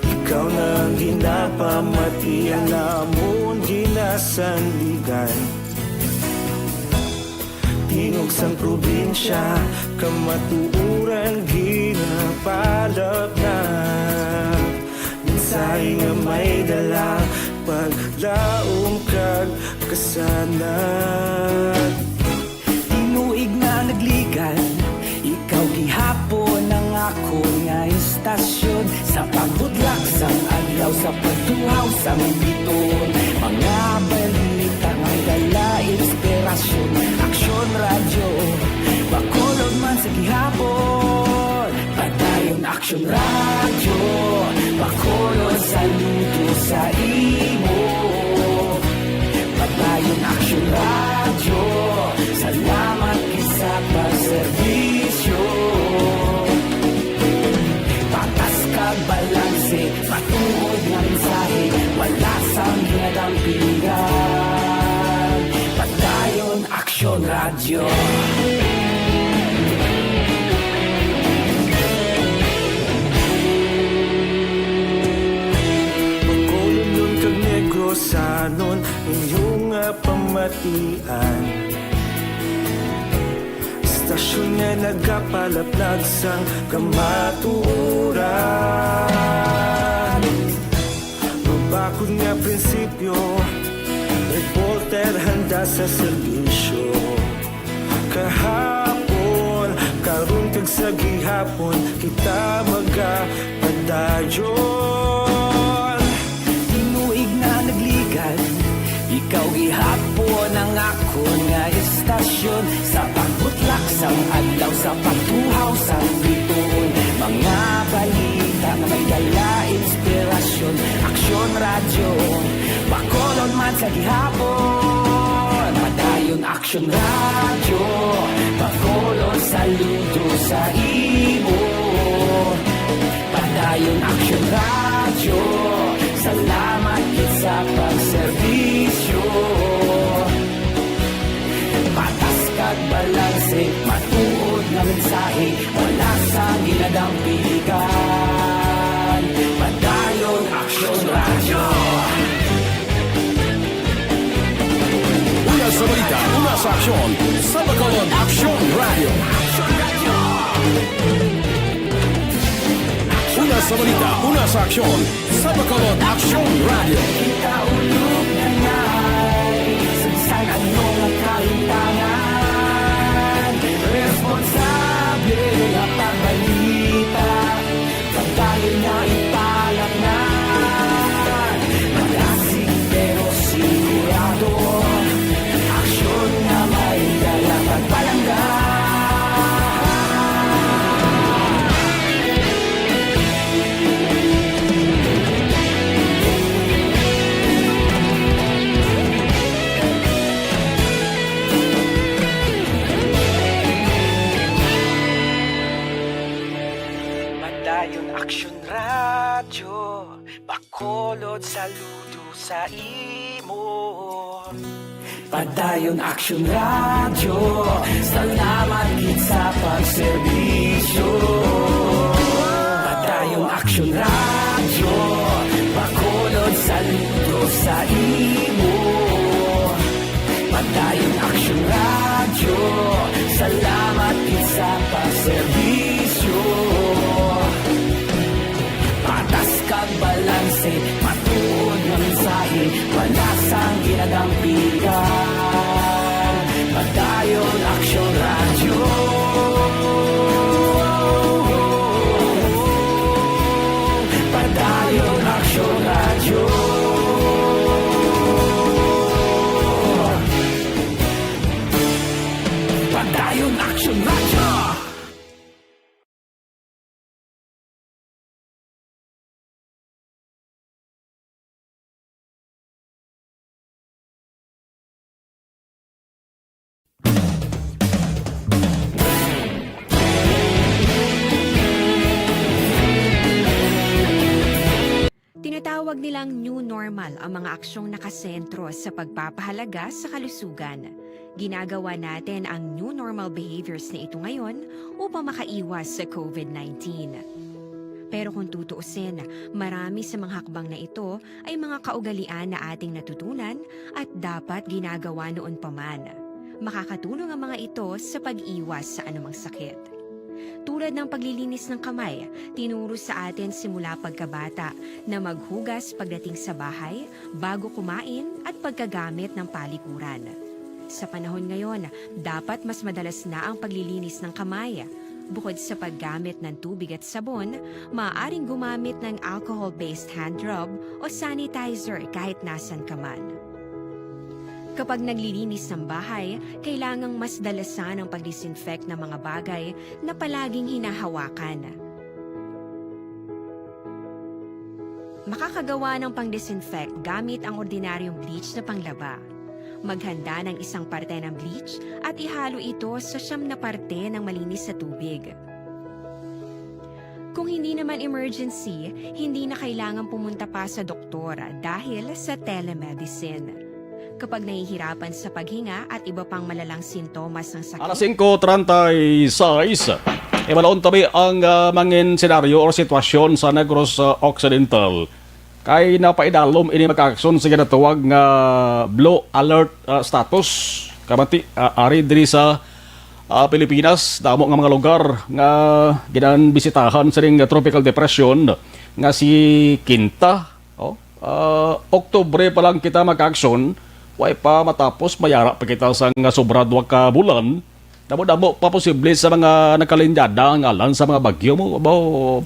Ikaw na ang ginapamati, ang amon ginasandigan. Tingog sang probinsya, kamatuoran ginapalap na. Mensahe nga may dala, paglaom kag kasanag. Tinuig nga nagligan, ikaw gihapon ang akon nga istasyon. Sa pagbudlak sang adlaw, sa pagtuhaw sang bituon, mga balita nga dala inspirasyon. Aksyon Radyo, Bacolod man sa gihapon. Padayon Aksyon Radyo, Bacolod, saludo sa imo. Padayon Aksyon Radyo, salamat gid sa pagserbisyo. Patas kag balanse, matuod nga mensahe, wala sang ginadampingan. Padayon Aksyon Radyo. Bacolodnon kag Negrosanon, inyo nga pamatian. Istasyon nga nagapalaplag sang kamatuoran. Mabakod nga prinsipyo, reporter handa sa serbisyo. Kahapon, karon kag sa gihapon, kita magapadayon. Tinuig nga nagligan, ikaw gihapon ang akon nga istasyon. Sa pagbutlak sang adlaw, sa pagtuhaw sang bituon, mga balita nga may dala inspirasyon. Aksyon Radyo, Bacolod man sa gihapon. Padayon Aksyon Radyo, Bacolod, saludo sa imo. Padayon Ayon Aksyon Radyo, salamat gid sa pagserbisyo. Patas kag balanse, matuod nga mensahe, wala sang ginadampigan. Padayon Aksyon Radyo. Una sa balita, una sa aksyon, sa Bacolod Aksyon Radyo. Una sa balita, una sa aksyon, sa Bacolod Aksyon Radyo. Kita ulog na ngay, sa bisan ano nga kahintangan, responsable nga pagbalita. Padayon nga ipalaknad, malasig pero sigurado, aksyon nga may dala pagpalangga. Padayon Aksyon Radyo, Bacolod, saludo sa imo. Padayon Aksyon Radyo, salamat gid sa pagserbisyo. Padayon Aksyon Radyo, Bacolod, saludo sa imo. Padayon Aksyon Radyo, salamat gid sa pagserbisyo. Patas kag balanse, matuod nga mensahe, wala sang ginadampigan. Padayon Aksyon Radyo. Padayon Aksyon Radyo. Padayon Aksyon Radyo. Tinatawag nilang new normal ang mga aksyong nakasentro sa pagpapahalaga sa kalusugan. Ginagawa natin ang new normal behaviors na ito ngayon upang makaiwas sa covid nineteen. Pero kung tutuusin, marami sa mga hakbang na ito ay mga kaugalian na ating natutunan at dapat ginagawa noon pa man. Makakatulong ang mga ito sa pag-iwas sa anumang sakit. Tulad ng paglilinis ng kamay, tinuro sa atin simula pagkabata na maghugas pagdating sa bahay, bago kumain, at pagkagamit ng palikuran. Sa panahon ngayon, dapat mas madalas na ang paglilinis ng kamay. Bukod sa paggamit ng tubig at sabon, maaaring gumamit ng alcohol-based hand rub o sanitizer kahit nasan ka man. Kapag naglilinis ng bahay, kailangang mas dalasan ang pag-disinfect ng mga bagay na palaging hinahawakan. Makakagawa ng pang-disinfect gamit ang ordinaryong bleach na panglaba. Maghanda ng isang parte ng bleach at ihalo ito sa siyam na parte ng malinis na tubig. Kung hindi naman emergency, hindi na kailangan pumunta pa sa doktor dahil sa telemedicine. Kapag nahihirapan sa paghinga at iba pang malalang sintomas ng sakit, Alas singko treinta y seis, ibalaon tabi ang, ah, mangin senaryo or sitwasyon sa Negros, ah, Occidental. Kay napaidalom ini, mga ka-aksyon, sa ginatawag nga blue alert, ah, status. Kamati, ah, ari diri sa, ah, Pilipinas, damo nga mga lugar nga ginanbisitahan sining tropical depression nga si Quinta. Oh, ah, Oktubre pa lang kita, mga ka-aksyon, way pa matapos, mayara pa kita sa nga sobra duha ka bulan. Damo-damo pa posible sa mga nakalinyada ang ngalan sa mga bagyo mo. Abo,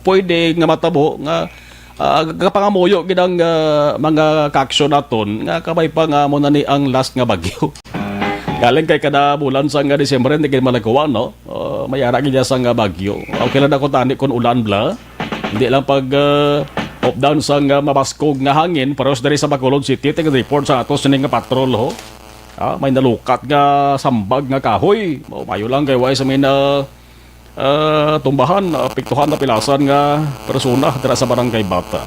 pwede nga matabo nga, ah, kapangamuyo gid ang, ah, mga ka-aksyon naton nga kabay pa nga mo na ni ang last nga bagyo. Galing kay kada bulan sa nga Disyembre, hindi gid malagkuan, no? Ah, may ara gid sa nga bagyo. Okay lang ako tani kung ulan bla. Hindi lang pag, ah, up down sa nga mabaskog nga hangin, pareho diri sa Bacolod City, tingin report sa ato sini nga patrol, ho. Ah, may nalukat nga sambag nga kahoy. Mao, mayo lang kay way sa may na, ah, tumbahan, ah, apektuhan na pilasan nga persona dira sa Barangay Bata.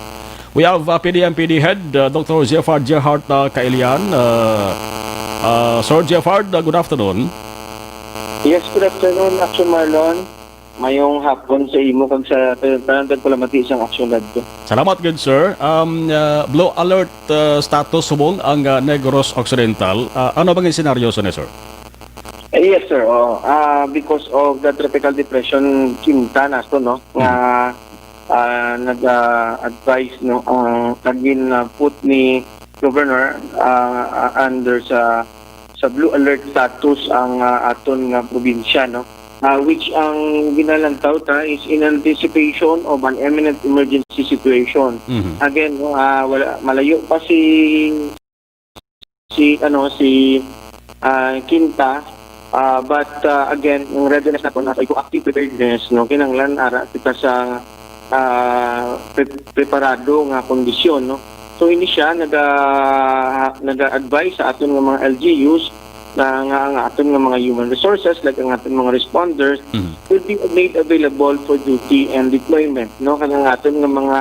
We have, ah, P D M P D Head, ah, Doctor Jeffard Gerhart, ah, Kailian. Ah, ah, Sir Jeffard, ah, good afternoon. Yes, good afternoon, Action Marlon. Mayong hapon sa imo kag sa tanan tagpalamati sang Action Radyo. Salamat gid, sir. Um, ah, blue alert, ah, status subong ang, ah, Negros Occidental. Ah, ano bang senaryo sa ni, sir? Eh, yes, sir. Oo. Ah, because of the Tropical Depression Quinta nato, no, nga, ah, nag-advise, no, ang kagin na put ni Governor, ah, ah, under sa, sa blue alert status ang, ah, aton nga probinsya, no, ah, which ang ginalantaw ta is in anticipation of an imminent emergency situation. Mhm. Again, no, ah, wala, malayo pa si si, ano, si, ah, Quinta, ah, but, ah, again, ang readiness naton na sa proactive preparedness, no, kinahanglan ara kita sa, ah, pre-, preparado nga kondisyon, no. So, ini siya naga-, naga-advise sa aton nga mga L G Us na nga ang aton nga mga human resources, like ang aton mga responders, Mhm. will be made available for duty and deployment, no, kag ang aton nga mga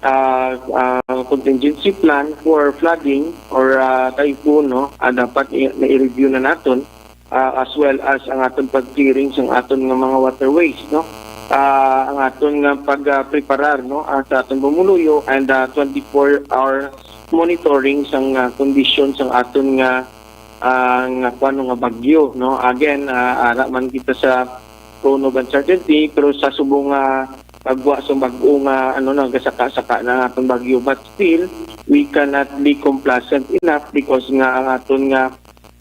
ah, ah, contingency plan for flooding or, ah, typhoon, no, ah, dapat i-, na-review na naton, ah, as well as ang aton pag-clearing sang aton nga mga waterways, no. Ah, ang aton nga pag, ah, preparar, no, ah, sa aton pumuluyo and, ah, twenty-four hour monitoring sang, ah, kondisyon sang aton nga, ah, nga kuwan, nga bagyo, no. Again, ah, ara man kita sa cone of uncertainty, pero sa subong nga pagwa sa bag-o nga, ano, nagasaka-saka na ang aton bagyo, but still we cannot be complacent enough because nga ang aton nga,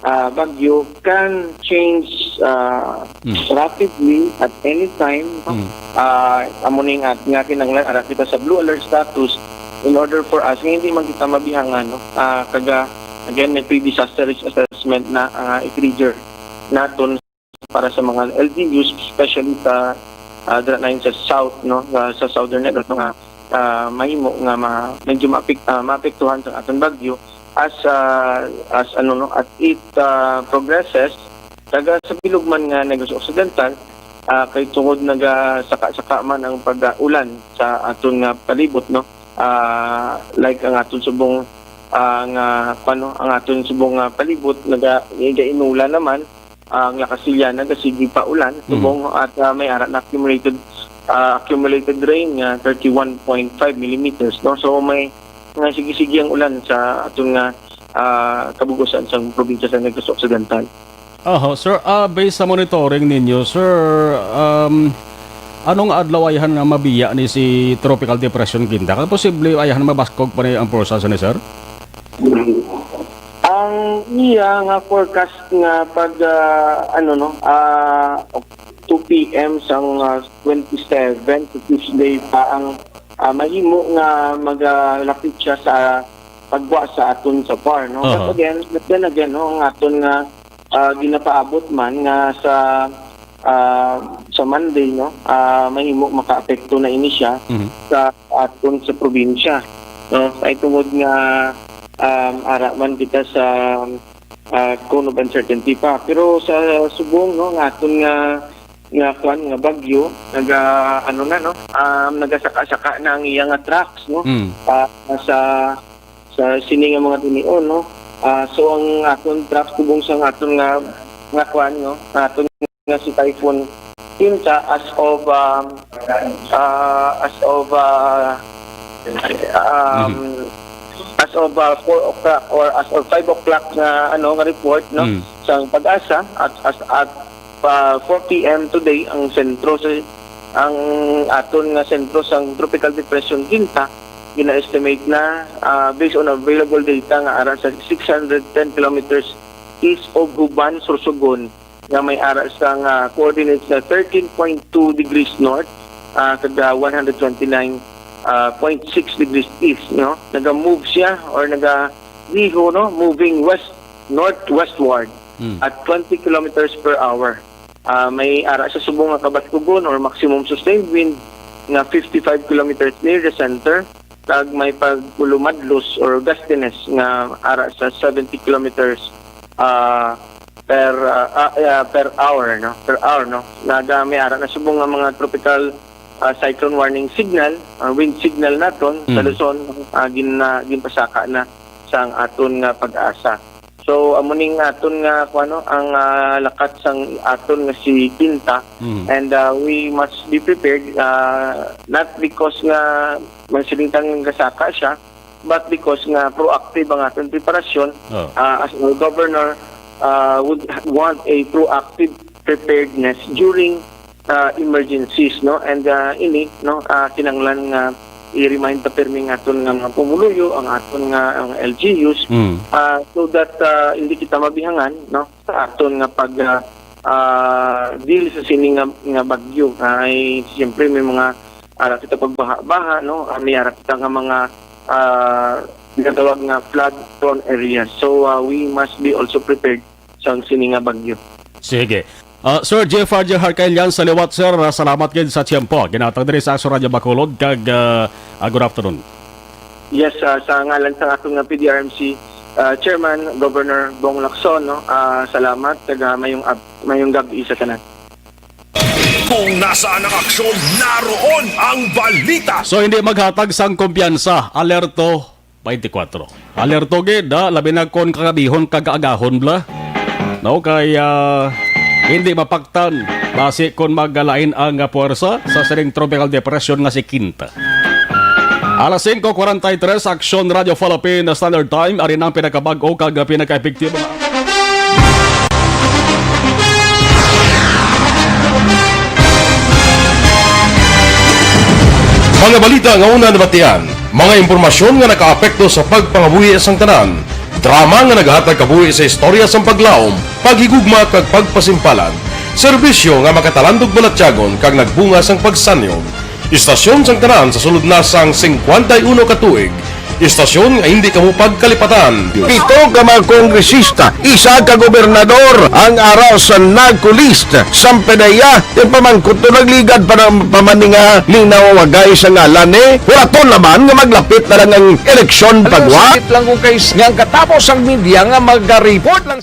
ah, bagyo can change, ah, Mm. rapidly at any time, no? Mm. Ah, amo ni nga, nga kinahanglan ara kita sa blue alert status in order for us nga hindi man kita mabihangan, no? Ah, kaga, again, may pre-disaster risk assessment na, ah, i-trigger naton para sa mga L G Us, especially sa, ah, dira na sa south, no, sa, sa southern Negros, no, nga, ah, mahimo nga ma-, medyo maapek-, ah, maapektuhan sa aton bagyo as, ah, as, ano, no, as it, ah, progresses. Taga sa bilog man nga Negros Occidental, ah, kay tungod nagasaka-saka man ang pag-ulan sa aton nga palibot, no, ah, like ang aton subong, ah, nga, ano, ang aton subong nga palibot naga-, nagainulan naman, ang La Castellana, nagasigi pa ulan, Mm. subong at, ah, may ara na accumulated, ah, accumulated rain nga thirty-one point five millimeters, no? So, may nga sige-sige ang ulan sa aton nga, ah, kabug-usan sang probinsya sa Negros Occidental. Aha, sir, ah, based sa monitoring ninyo, sir, um, anong adlaw ayhan nga mabiya ni si Tropical Depression Quinta? Kay posible ayhan mabaskog pa ni ang forsa sa ni, sir? Ang iya nga forecast nga pag, ah, ano, no, ah, two P M sang, ah, twenty-seven, sa Tuesday pa ang, ah, mahimo nga magalapit siya sa pagwa sa aton sa par, no? But Aha. again, but then again, no, ang aton nga, ah, ginapaabot man nga sa, ah, sa Monday, no, ah, mahimo makaapekto na ini siya Mhm. sa aton sa probinsya, no? Kay tungod nga, um, ara man kita sa, ah, cone of uncertainty pa. Pero sa subong, no, nga aton nga, nga kwan, nga bagyo, naga, ano na, no, um, nagasaka-saka na ang iya nga tracks, no? Mm. Ah, sa, sa sini nga mga tinion, no? Ah, so ang aton tracks subong sa aton nga, nga kwan, no? Aton nga si Typhoon Quinta as of, um, ah, as of, ah, um, Mhm. as of, ah, four o'clock or as of five o'clock nga, ano, nga report, no, Mm. sa PAGASA at, as, at, ah, four P M today ang sentro sa, ang aton nga sentro sang Tropical Depression Quinta, gina-estimate na, ah, based on available data nga ara sa six hundred ten kilometers east of Juban, Sorsogon, nga may ara sang, ah, coordinates na thirteen point two degrees north, ah, kag, ah, one hundred twenty-nine, ah, point six degrees east, no? Naga-move siya or naga-, diho, no? Moving west, northwestward Mm. at twenty kilometers per hour. Ah, may ara sa subong nga kabaskog-on or maximum sustained wind nga fifty-five kilometers near the center, kag may pag-ulumadlos or gustiness nga ara sa seventy kilometers, ah, per, ah, ah, ah, per hour, no? Per hour, no? Naga may ara na subong nga mga tropical, ah, cyclone warning signal, ah, wind signal naton sa Mm. Luzon, ah, gin-, ah, ginpasaka na sang aton nga PAGASA. So, amo ning aton nga, kuwano, ang, ah, lakat sang aton nga si Quinta. Mm. And, ah, we must be prepared, ah, not because nga magsilingtang gasaka siya, but because nga proactive ang aton preparasyon, Oh. ah, as our governor, ah, would want a proactive preparedness during, ah, emergencies, no? And, ah, ini, no, ah, kinahanglan nga i-remind ta pirmi ang aton nga mga pumuluyo, ang aton nga, ang L G Us, Mm. ah, so that, ah, hindi kita mabihangan, no, sa aton nga pag, ah, ah, deal sa sini nga, nga bagyo. Ay, siyempre, may mga ara kita pagbaha-baha, no? Ah, may ara kita nga mga, ah, ginatawag nga flood prone areas. So, ah, we must be also prepared sa sini nga bagyo. Sige. Ah, Sir Jeffrey J. Harkailian sa liwat, sir. Ah, salamat gid sa tiyempo. Ginatag diri sa Aksyon Radyo Bacolod kag, ah, ah, good afternoon. Yes, ah, sa ngalan sa aton nga P D R M C, ah, Chairman, Governor Bong Lacson, no? Ah, salamat kag, ah, mayong ab-, mayong gabi sa tanan. Kung nasaan ang aksyon, naroon ang balita. So, hindi maghatag sang kumpiyansa. Alerto twenty-four. Alerto gid, ha? Labi na kon kagabihon, kag-agahon bala. No, kay, ah, hindi mapaktan basi kon magalain ang, ah, puwersa sa sining tropical depression nga si Quinta. Alas singko kuwarenta y tres, Aksyon Radyo Philippine Standard Time. Ari na ang pinakabag-o kag pinaka-epektibo nga Mga balita nga una nabatian, mga impormasyon nga nakaapekto sa pagpangabuhi sang tanan, drama nga nagahatag kabuhi sa istorya sang paglaom, paghigugma kag pagpasimpalan, serbisyo nga makatalandog balatyagon kag nagbunga sang pagsanyog. Istasyon sang tanan sa sulod na sang singkwenta y uno ka tuig, istasyon nga hindi kamo pagkalipatan. Pito ka mga kongresista, isa ka gobernador ang ara sa NAGCO list. Sampanaya, yung pamangkot to nagligad pa ng pamaninga, linaw wagay sa ngalan ni. Huraton naman nga maglapit na lang ang eleksyon pagwa. Sakit lang kung kay nga ang katapos ang media nga mag-report lang.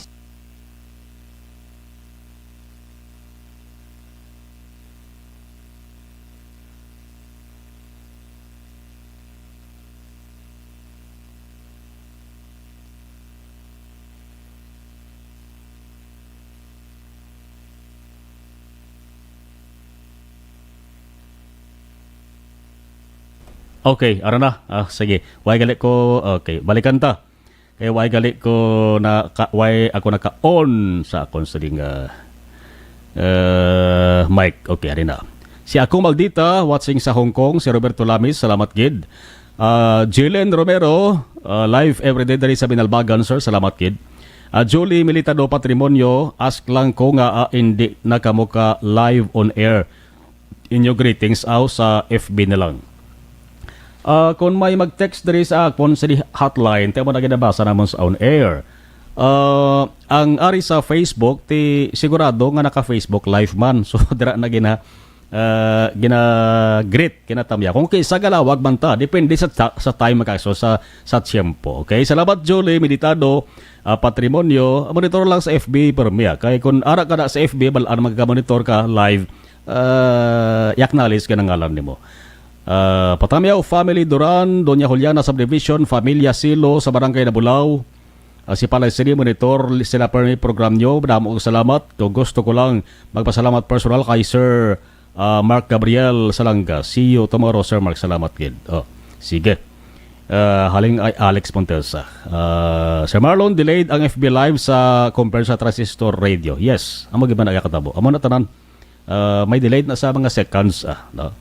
Okay, ara na. Ah, sige. Way gali ko, okay, balikan ta. Kay way gali ko na ka, way ako naka-on sa akon sa ding, ah, eh, mic. Okay, ari na. Si Ako Maldita, watching sa Hong Kong, si Roberto Lamis, salamat gid. Ah, Jillian Romero, ah, live everyday diri sa Binalbagan, sir, salamat gid. Ah, Julie Militado Patrimonio, ask lang ko nga, ah, hindi na kamo ka live on air. Inyo greetings aw sa F B na lang. Ah, kung may mag-text diri sa akon sa di-, hotline, tayo mo na ginabasa namon sa on air. Ah, ang ari sa Facebook, ti sigurado nga naka-Facebook live man. So, dira na gina, ah, gina-greet, ginatamya. Kung kisa galawag man ta, depende sa, ta-, sa time, mga kaso, sa, sa tiyempo. Okay? Salamat, Julie Meditado, ah, Patrimonio. Monitor lang sa F B, pero miya. Kay kung ara ka na sa F B, balaan magka-monitor ka live, ah, i-acknowledge ka ng ngalan nimo. Ah, Patamyaw Family Duran, Doña Juliana Subdivision, Familia Silo sa Barangay Nabulaw. Ah, si Palay City Monitor, sila permi program nyo. Madamo ang salamat. Kung gusto ko lang magpasalamat personal kay Sir, ah, Mark Gabriel Salanga. See you tomorrow, Sir Mark. Salamat gid. Oh, sige. Ah, haling ay Alex Montesa. Ah, Sir Marlon, delayed ang F B Live sa compare sa Transistor Radio. Yes, amo gid man ang katabo. Amo na tanan. Ah, may delayed na sa mga seconds, ah, no?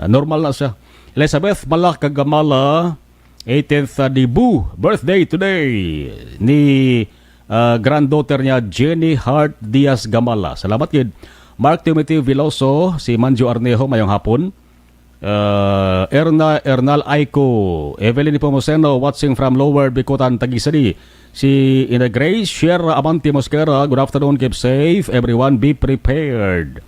Ah, normal na siya. Elizabeth Malak Gamala, eighteenth, ah, debut birthday today ni, ah, granddaughter niya, Jenny Hart Diaz Gamala. Salamat gid. Mark Timothy Veloso, si Manjo Arnejo, mayong hapon. Ah, Erna, Ernal Aiko, Evelyn Nepomuceno, watching from Lower Bicutan, Taguig City. Si Ina Grace Sierra Abante Mosquera, good afternoon, keep safe. Everyone, be prepared.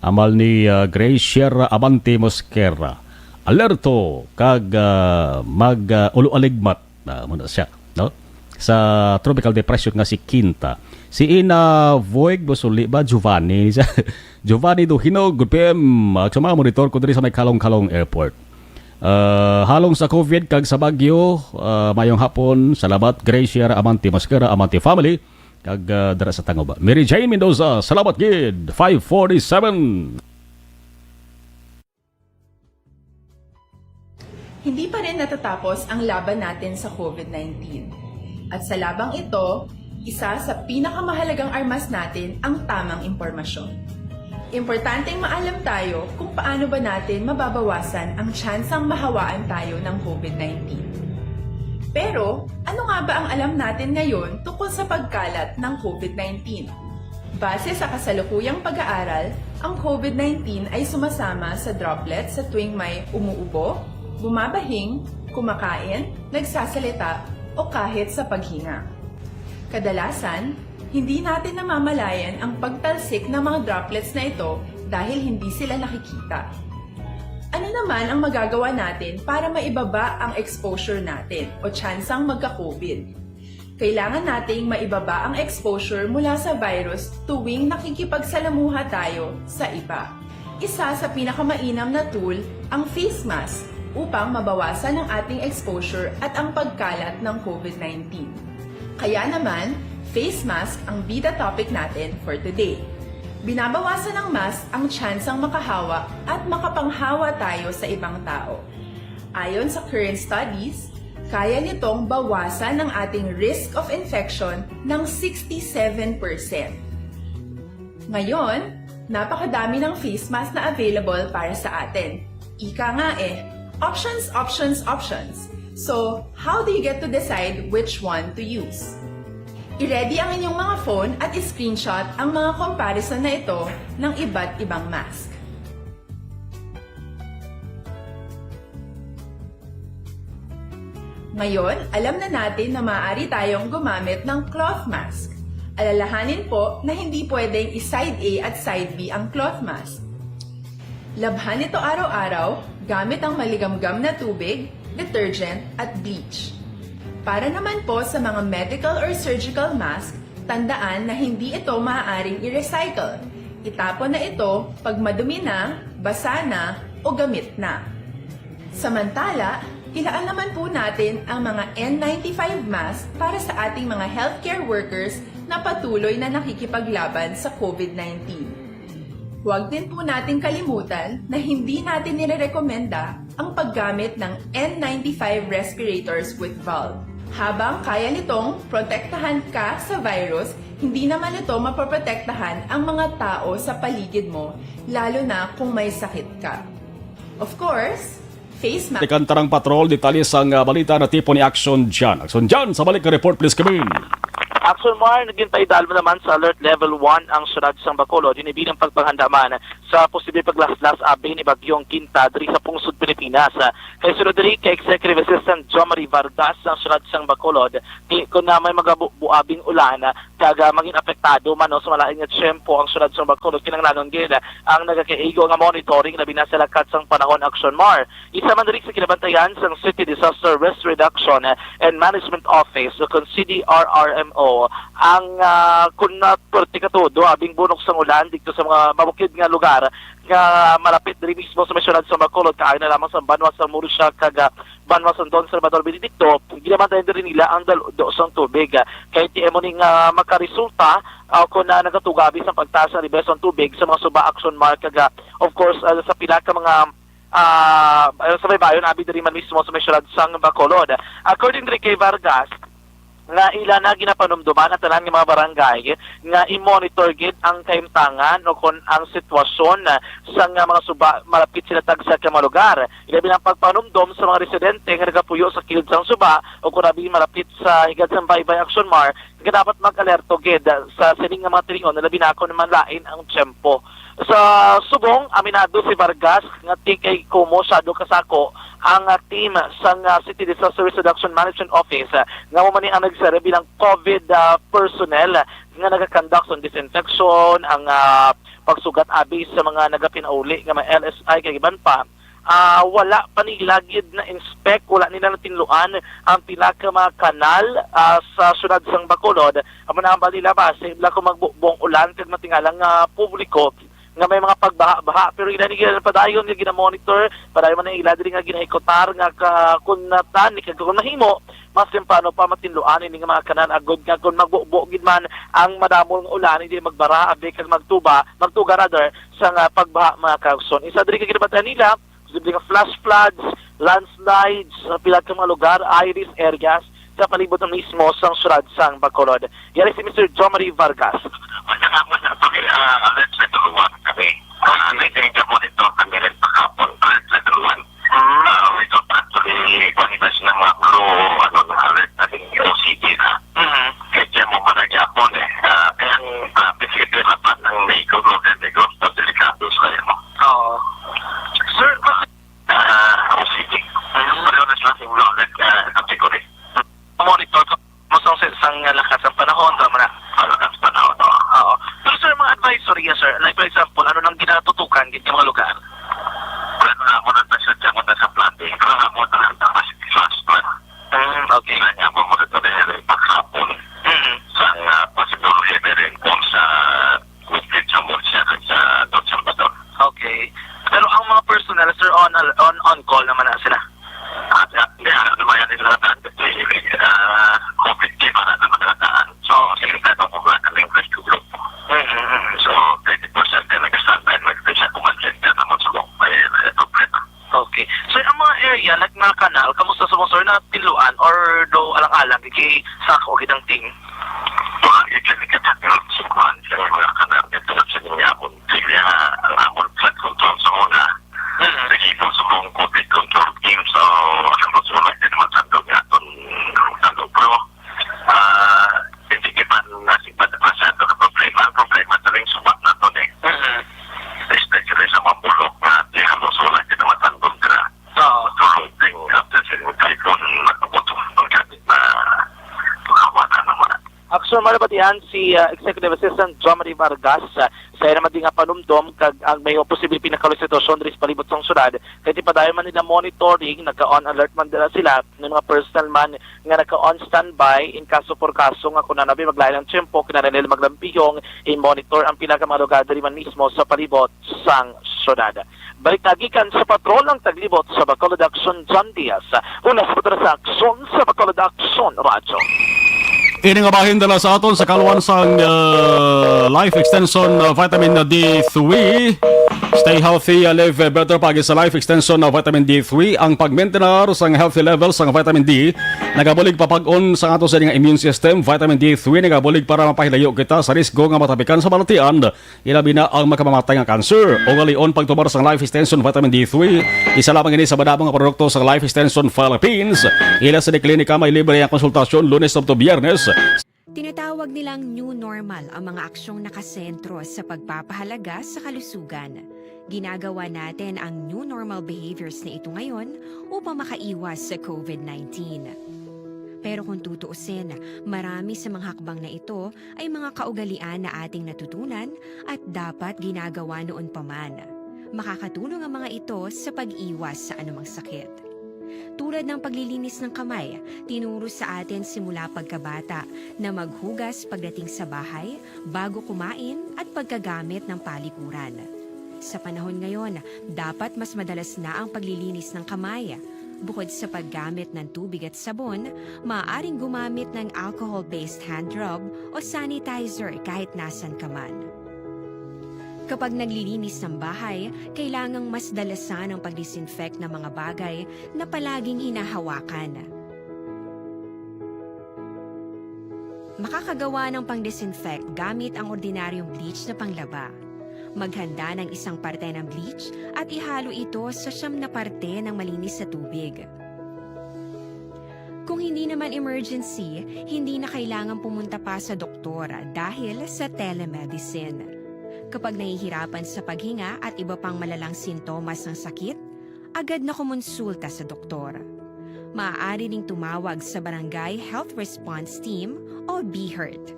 Amal ni, ah, Grace Sierra Abante Mosquera. Alerto kag, ah, mag, ah, ulo-aligmat. Ah, muna siya, no? sa tropical depression nga si Quinta. Si Ina Voig Busuli ba? Giovanni. Giovanni Duhino, good P M. Ako sa mga monitor ko diri sa may Kalong-Kalong Airport. Ah, halong sa COVID kag sa Baguio, ah, mayong hapon. Salamat, Gracia Amante Mascara, Amante family, kag, ah, dira sa Tanguba. Mary Jane Mendoza, salamat gid. Five forty-seven. Hindi pa rin natatapos ang laban natin sa COVID nineteen. At sa labang ito, isa sa pinakamahalagang armas natin ang tamang impormasyon. Importanteng maalam tayo kung paano ba natin mababawasan ang tsansang mahawaan tayo ng COVID nineteen. Pero, ano nga ba ang alam natin ngayon tungkol sa pagkalat ng COVID nineteen? Base sa kasalukuyang pag-aaral, ang COVID nineteen ay sumasama sa droplets sa tuwing may umuubo, bumabahing, kumakain, nagsasalita, o kahit sa paghinga. Kadalasan, hindi natin namamalayan ang pagtalsik ng mga droplets na ito dahil hindi sila nakikita. Ano naman ang magagawa natin para maibaba ang exposure natin o tsansang magka-COVID? Kailangan nating maibaba ang exposure mula sa virus tuwing nakikipagsalamuha tayo sa iba. Isa sa pinakamainam na tool ang face mask upang mabawasan ang ating exposure at ang pagkalat ng COVID nineteen. Kaya naman, face mask ang bida topic natin for today. Binabawasan ng mask ang tsansang makahawa at makapanghawa tayo sa ibang tao. Ayon sa current studies, kaya nitong bawasan ang ating risk of infection ng sixty-seven percent. Ngayon, napakadami ng face mask na available para sa atin. Ika nga eh, options, options, options. So, how do you get to decide which one to use? I-ready ang inyong mga phone at i-screenshot ang mga comparison na ito ng iba't ibang mask. Ngayon, alam na natin na maaari tayong gumamit ng cloth mask. Alalahanin po na hindi pwedeng i-side A at side B ang cloth mask. Labhan ito araw-araw gamit ang maligamgam na tubig, detergent, at bleach. Para naman po sa mga medical or surgical mask, tandaan na hindi ito maaaring i-recycle. Itapon na ito pag madumi na, basa na, o gamit na. Samantala, ilaan naman po natin ang mga N ninety-five mask para sa ating mga healthcare workers na patuloy na nakikipaglaban sa COVID nineteen. Huwag din po nating kalimutan na hindi natin nirerekomenda ang paggamit ng N ninety-five respirators with valve. Habang kaya nitong protektahan ka sa virus, hindi naman ito mapoprotektahan ang mga tao sa paligid mo, lalo na kung may sakit ka. Of course, face mask. Tikan Tarang Patrol, detalye sang, ah, balita na tipo ni Action Jan. Action Jan, sa balik ka report, please come in. Action Mar, naging paidalom naman sa Alert Level one ang syudad sang Bacolod, ini bilang pagpanghanda man sa posible paglaslas abi ni Bagyong Quinta diri sa pungsod Pilipinas. Kay sunod diri kay Executive Assistant John Marie Vargas ang syudad sang Bacolod, di ko na may magabu-, buabing ulan, kag, ah, maging apektado man, no, sa malain nga tiyempo ang syudad sang Bacolod, kinahanglanon gid ang nagakaigo nga monitoring labi na sa lakat sang panahon. Action Mar. Isa man diri sa kinabantayan sang City Disaster Risk Reduction and Management Office o kon C D R R M O ang, ah, kun na perti ka todo abing bunok sang ulan didto sa mga mabukid nga lugar nga malapit diri mismo sa may syudad sang Bacolod, kaagi na lamang sa banwa sang Murcia kag, ah, banwa sang Don Salvador Benedicto, ginabantayan diri nila ang dalo-do sang tubig. Kay ti amo ni nga makaresulta, ah, kon, ah, nagatugabi sang pagtaas sa level sang tubig sa mga suba. Action Mar, kag, ah, of course, ah, sa pila ka mga ah, sa baybayon, abi diri man mismo sa may syudad sang Bacolod. According diri kay Vargas, nga ila na ginapanumduman ang tanan nga mga barangay nga i-monitor gid ang kahimtangan o kon ang sitwasyon sa nga mga suba malapit sila tagsa ka mga lugar. Ilabi na ang pagpanumdom sa mga residente nga nagapuyo sa kilid sang suba o kon abi malapit sa higad sang baybay. Action Mar, nga dapat mag-alerto gid sa sining nga mga tinion, labi na kon manlain ang tiyempo. Sa subong, aminado si Vargas nga ti kay kumo masyado kasako ang, ah, team sang, ah, City Disaster Risk Reduction Management Office, ah, nga amo man ni ang nagserbi bilang COVID, ah, personnel nga nagakandak sang disinfection, ang, ah, pagsugat abi sa mga nagapinauli nga mga L S I kag iban pa. Ah, wala pa nila gid na-inspect, wala nila natinluan ang pila ka mga kanal, ah, sa siyudad sang Bacolod. Amo na ang bali nila, basi ila kung magbubong ulan kag matingala nga publiko nga may mga pagbaha-baha, pero ila ni gid padayon nga ginamonitor, padayon man ang ila diri nga ginahikutar nga ka, kung natani kag kung nahimo, mas temprano pa matinluan ini nga mga kanal, agod nga kung magbubo gid man ang madamo nga ulan, hindi magbara abi kag magtuba, magtuga rather, sa nga pagbaha, mga kaigsoon. Isa diri ka ginabatian nila, posible nga flash floods, landslides sa pila ka mga lugar, high risk areas sa palibot na mismo sang siyudad sang Bacolod. Yari si Mister Jomari Vargas. Wala nga, wala pa kami, ah, alert sa tuluan kami. Ah, may tinigyan mo nito, kami rin pakapon, alert sa tuluan. Ah, ito actually, kung iba sila mga blue, ano, na alert na din, O C D na. Mhm. Kaya mo pala niya ako, eh. Ah, kaya ang, ah, basically, dapat ang may ikaw, no, kaya may ikaw, delikado sa iyo. Oo. Sir, bakit? Ah, O C D. Mhm. Pareho na sila sa inyo, like, ah, category. Monitor ko mo sang, sang lakas ng panahon, tama na? Ang lakas ng panahon, oo. Oo. Pero sir, mga advisory yan, sir. Like, for example, ano nang ginatutukan gid yung mga lugar? Wala na mo nang pasensya mo na sa planting. Wala mo na lang tapos last one. Mm, okay. Wala niya mo muna sa dahil paghapon. Mm. Sa, ah, possible heavy rainfall sa Western Zamboanga at sa North Salvador. Okay. Pero ang mga personnel, sir, on, on, on call naman na sila? Ah, yeah. Kaya ano naman yan, ito na tayo. Kasi, ah, COVID team, ano naman na tayo. So, sila tayo kung wala kaming rescue group. Mm, mm, mm. So, twenty-four seven na nag-standby, nag-, sa command center naman sa Mokpay, eh, problema. Okay. Sir, ang mga area, like mga kanal, kamusta sa mga, sir, na tiluan or do alang-alang, kay sako, gid ang team? Mga area, like, sa mga kanal, ito sa Ninyabon. Kaya ang amon flood control sa una, Mm. Nag-ipo sa mga COVID control team. So, ang gusto mo, hindi naman sandog nga aton sandog. Pero, ah, hindi kita nasipat na masyado ka problema. Ang problema sa rin sumat na to, eh. Mm. Especially sa mga bulok nga, di halos wala kita matandog ka. Oo. Tulog din, after sa mga typhoon, nakabuto ang gamit na kawa na naman. Aksyon, malabatian si, ah, Executive Assistant Jomari Vargas, ah, sa iya naman di nga panumdom kag ang may posibleng pinakalos sitwasyon diri sa palibot sang syudad. Kay di padayon man nila monitoring, naka-on alert man dira sila, may mga personnel man nga naka-on standby in kaso por kaso nga kung nanabi maglain ang tiyempo, kinahanglan nila maglampihong i-monitor ang pila ka mga lugar diri man mismo sa palibot sang syudad. Balita gikan sa patrol ang taglibot sa Bacolod Aksyon, John Diaz. Hulas mo dira sa Aksyon sa Bacolod Aksyon Radyo. Ini nga bahin dala sa aton sa kaluan sang, uh, Life Extension, uh, Vitamin D three. Stay healthy, uh, live better. Pagi sa Life Extension, uh, Vitamin D three, ang pagmintinar sang healthy level sang vitamin D nagabulig papag-on sa ato sa nga immune system. Vitamin D three nagabulig para mapahilayo kita sa risgo nga matapikan sa balatian. Ilabi na ang makamamatay nga cancer. Ugalion pagtumar sang Life Extension Vitamin D three. Isa lamang ini sa madamo nga produkto sa Life Extension Philippines. Ila sa klinika may libre ang konsultasyon Lunes to Biyernes. Tinatawag nilang new normal ang mga aksyong nakasentro sa pagpapahalaga sa kalusugan. Ginagawa natin ang new normal behaviors na ito ngayon upang makaiwas sa COVID nineteen. Pero kung tutuusin, marami sa mga hakbang na ito ay mga kaugalian na ating natutunan at dapat ginagawa noon pa man. Makakatulong ang mga ito sa pag-iwas sa anumang sakit. Tulad ng paglilinis ng kamay, tinuro sa atin simula pagkabata na maghugas pagdating sa bahay, bago kumain, at pagkagamit ng palikuran. Sa panahon ngayon, dapat mas madalas na ang paglilinis ng kamay. Bukod sa paggamit ng tubig at sabon, maaaring gumamit ng alcohol-based hand rub o sanitizer kahit nasan ka man. Kapag naglilinis ng bahay, kailangang mas dalasan ang pag-disinfect ng mga bagay na palaging hinahawakan. Makakagawa ng pang-disinfect gamit ang ordinaryong bleach na panglaba. Maghanda ng isang parte ng bleach at ihalo ito sa siyam na parte ng malinis na tubig. Kung hindi naman emergency, hindi na kailangan pumunta pa sa doktor dahil sa telemedicine. Kapag nahihirapan sa paghinga at iba pang malalang sintomas ng sakit, agad na kumonsulta sa doktor. Maaari ring tumawag sa Barangay Health Response Team o BHERT.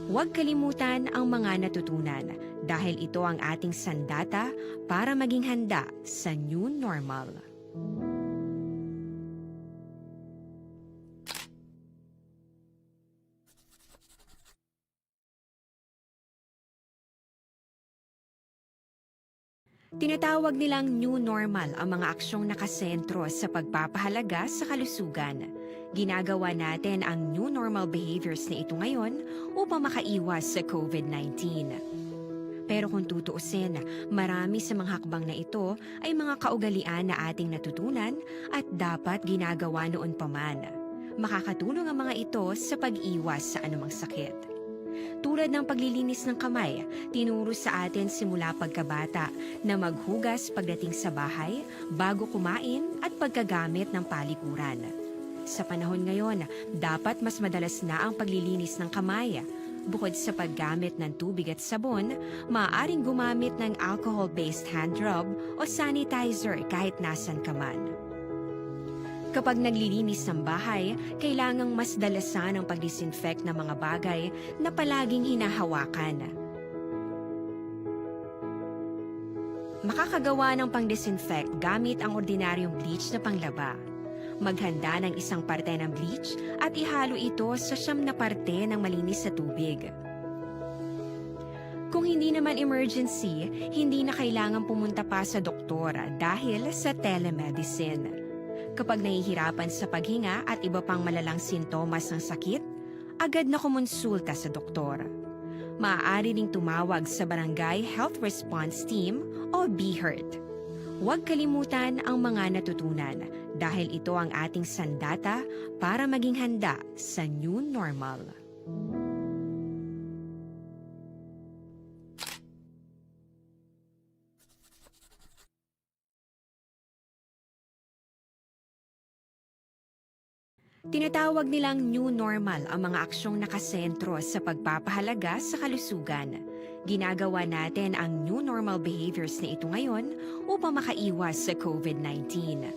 Huwag kalimutan ang mga natutunan dahil ito ang ating sandata para maging handa sa new normal. Tinatawag nilang new normal ang mga aksyong nakasentro sa pagpapahalaga sa kalusugan. Ginagawa natin ang new normal behaviors na ito ngayon upang makaiwas sa COVID nineteen. Pero kung tutuusin, marami sa mga hakbang na ito ay mga kaugalian na ating natutunan at dapat ginagawa noon pa man. Makakatulong ang mga ito sa pag-iwas sa anumang sakit. Tulad ng paglilinis ng kamay, tinuro sa atin simula pagkabata na maghugas pagdating sa bahay, bago kumain, at pagkagamit ng palikuran. Sa panahon ngayon, dapat mas madalas na ang paglilinis ng kamay. Bukod sa paggamit ng tubig at sabon, maaaring gumamit ng alcohol-based hand rub o sanitizer kahit nasan ka man. Kapag naglilinis ng bahay, kailangang mas dalasan ang pag-disinfect ng mga bagay na palaging hinahawakan. Makakagawa ng pang-disinfect gamit ang ordinaryong bleach na panglaba. Maghanda ng isang parte ng bleach at ihalo ito sa siyam na parte ng malinis na tubig. Kung hindi naman emergency, hindi na kailangan pumunta pa sa doktor dahil sa telemedicine. Kapag nahihirapan sa paghinga at iba pang malalang sintomas ng sakit, agad na kumonsulta sa doktor. Maaari ring tumawag sa Barangay Health Response Team o BHERT. Huwag kalimutan ang mga natutunan dahil ito ang ating sandata para maging handa sa new normal. Tinatawag nilang new normal ang mga aksyong nakasentro sa pagpapahalaga sa kalusugan. Ginagawa natin ang new normal behaviors na ito ngayon upang makaiwas sa COVID nineteen.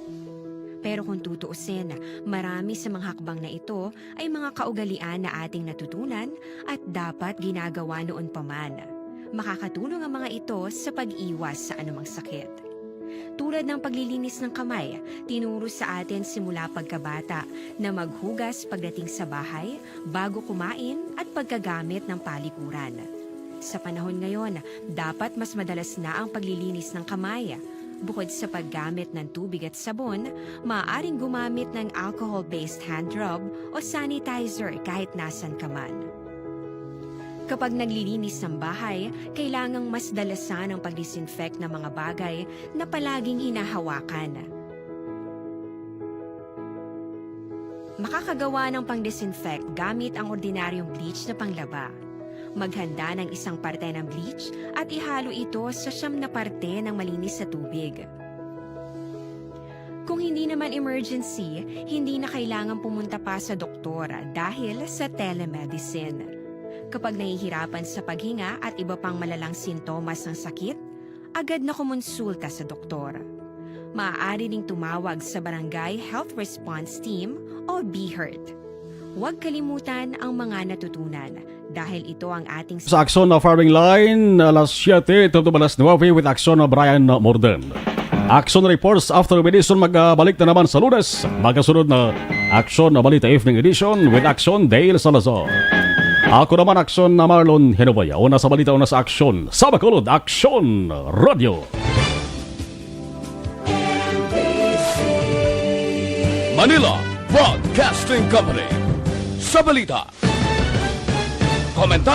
Pero kung tutuusin, marami sa mga hakbang na ito ay mga kaugalian na ating natutunan at dapat ginagawa noon pa man. Makakatulong ang mga ito sa pag-iwas sa anumang sakit. Tulad ng paglilinis ng kamay, tinuro sa atin simula pagkabata na maghugas pagdating sa bahay, bago kumain, at pagkagamit ng palikuran. Sa panahon ngayon, dapat mas madalas na ang paglilinis ng kamay. Bukod sa paggamit ng tubig at sabon, maaaring gumamit ng alcohol-based hand rub o sanitizer kahit nasan ka man. Kapag naglilinis ng bahay, kailangang mas dalasan ang pag-disinfect ng mga bagay na palaging hinahawakan. Makakagawa ng pang-disinfect gamit ang ordinaryong bleach na panglaba. Maghanda ng isang parte ng bleach at ihalo ito sa siyam na parte ng malinis na tubig. Kung hindi naman emergency, hindi na kailangan pumunta pa sa doktor dahil sa telemedicine. Kapag nahihirapan sa paghinga at iba pang malalang sintomas ng sakit, agad na kumonsulta sa doktor. Maaari ding tumawag sa Barangay Health Response Team o BHERT. Huwag kalimutan ang mga natutunan dahil ito ang ating Sa Aksyon na Firing Line, alas siyete, tubtob alas nuwebe with Aksyon na Brian Morden. Aksyon Reports After Edition magbalik na naman sa Lunes. Magasunod na Aksyon na Balita Evening Edition with Aksyon Dale Salazar. Ako naman, Aksyon na Marlon Hinuboy. Una sa balita, una sa aksyon. Sa Bacolod, Aksyon Radyo. Manila Broadcasting Company. Sa balita, komentaryo,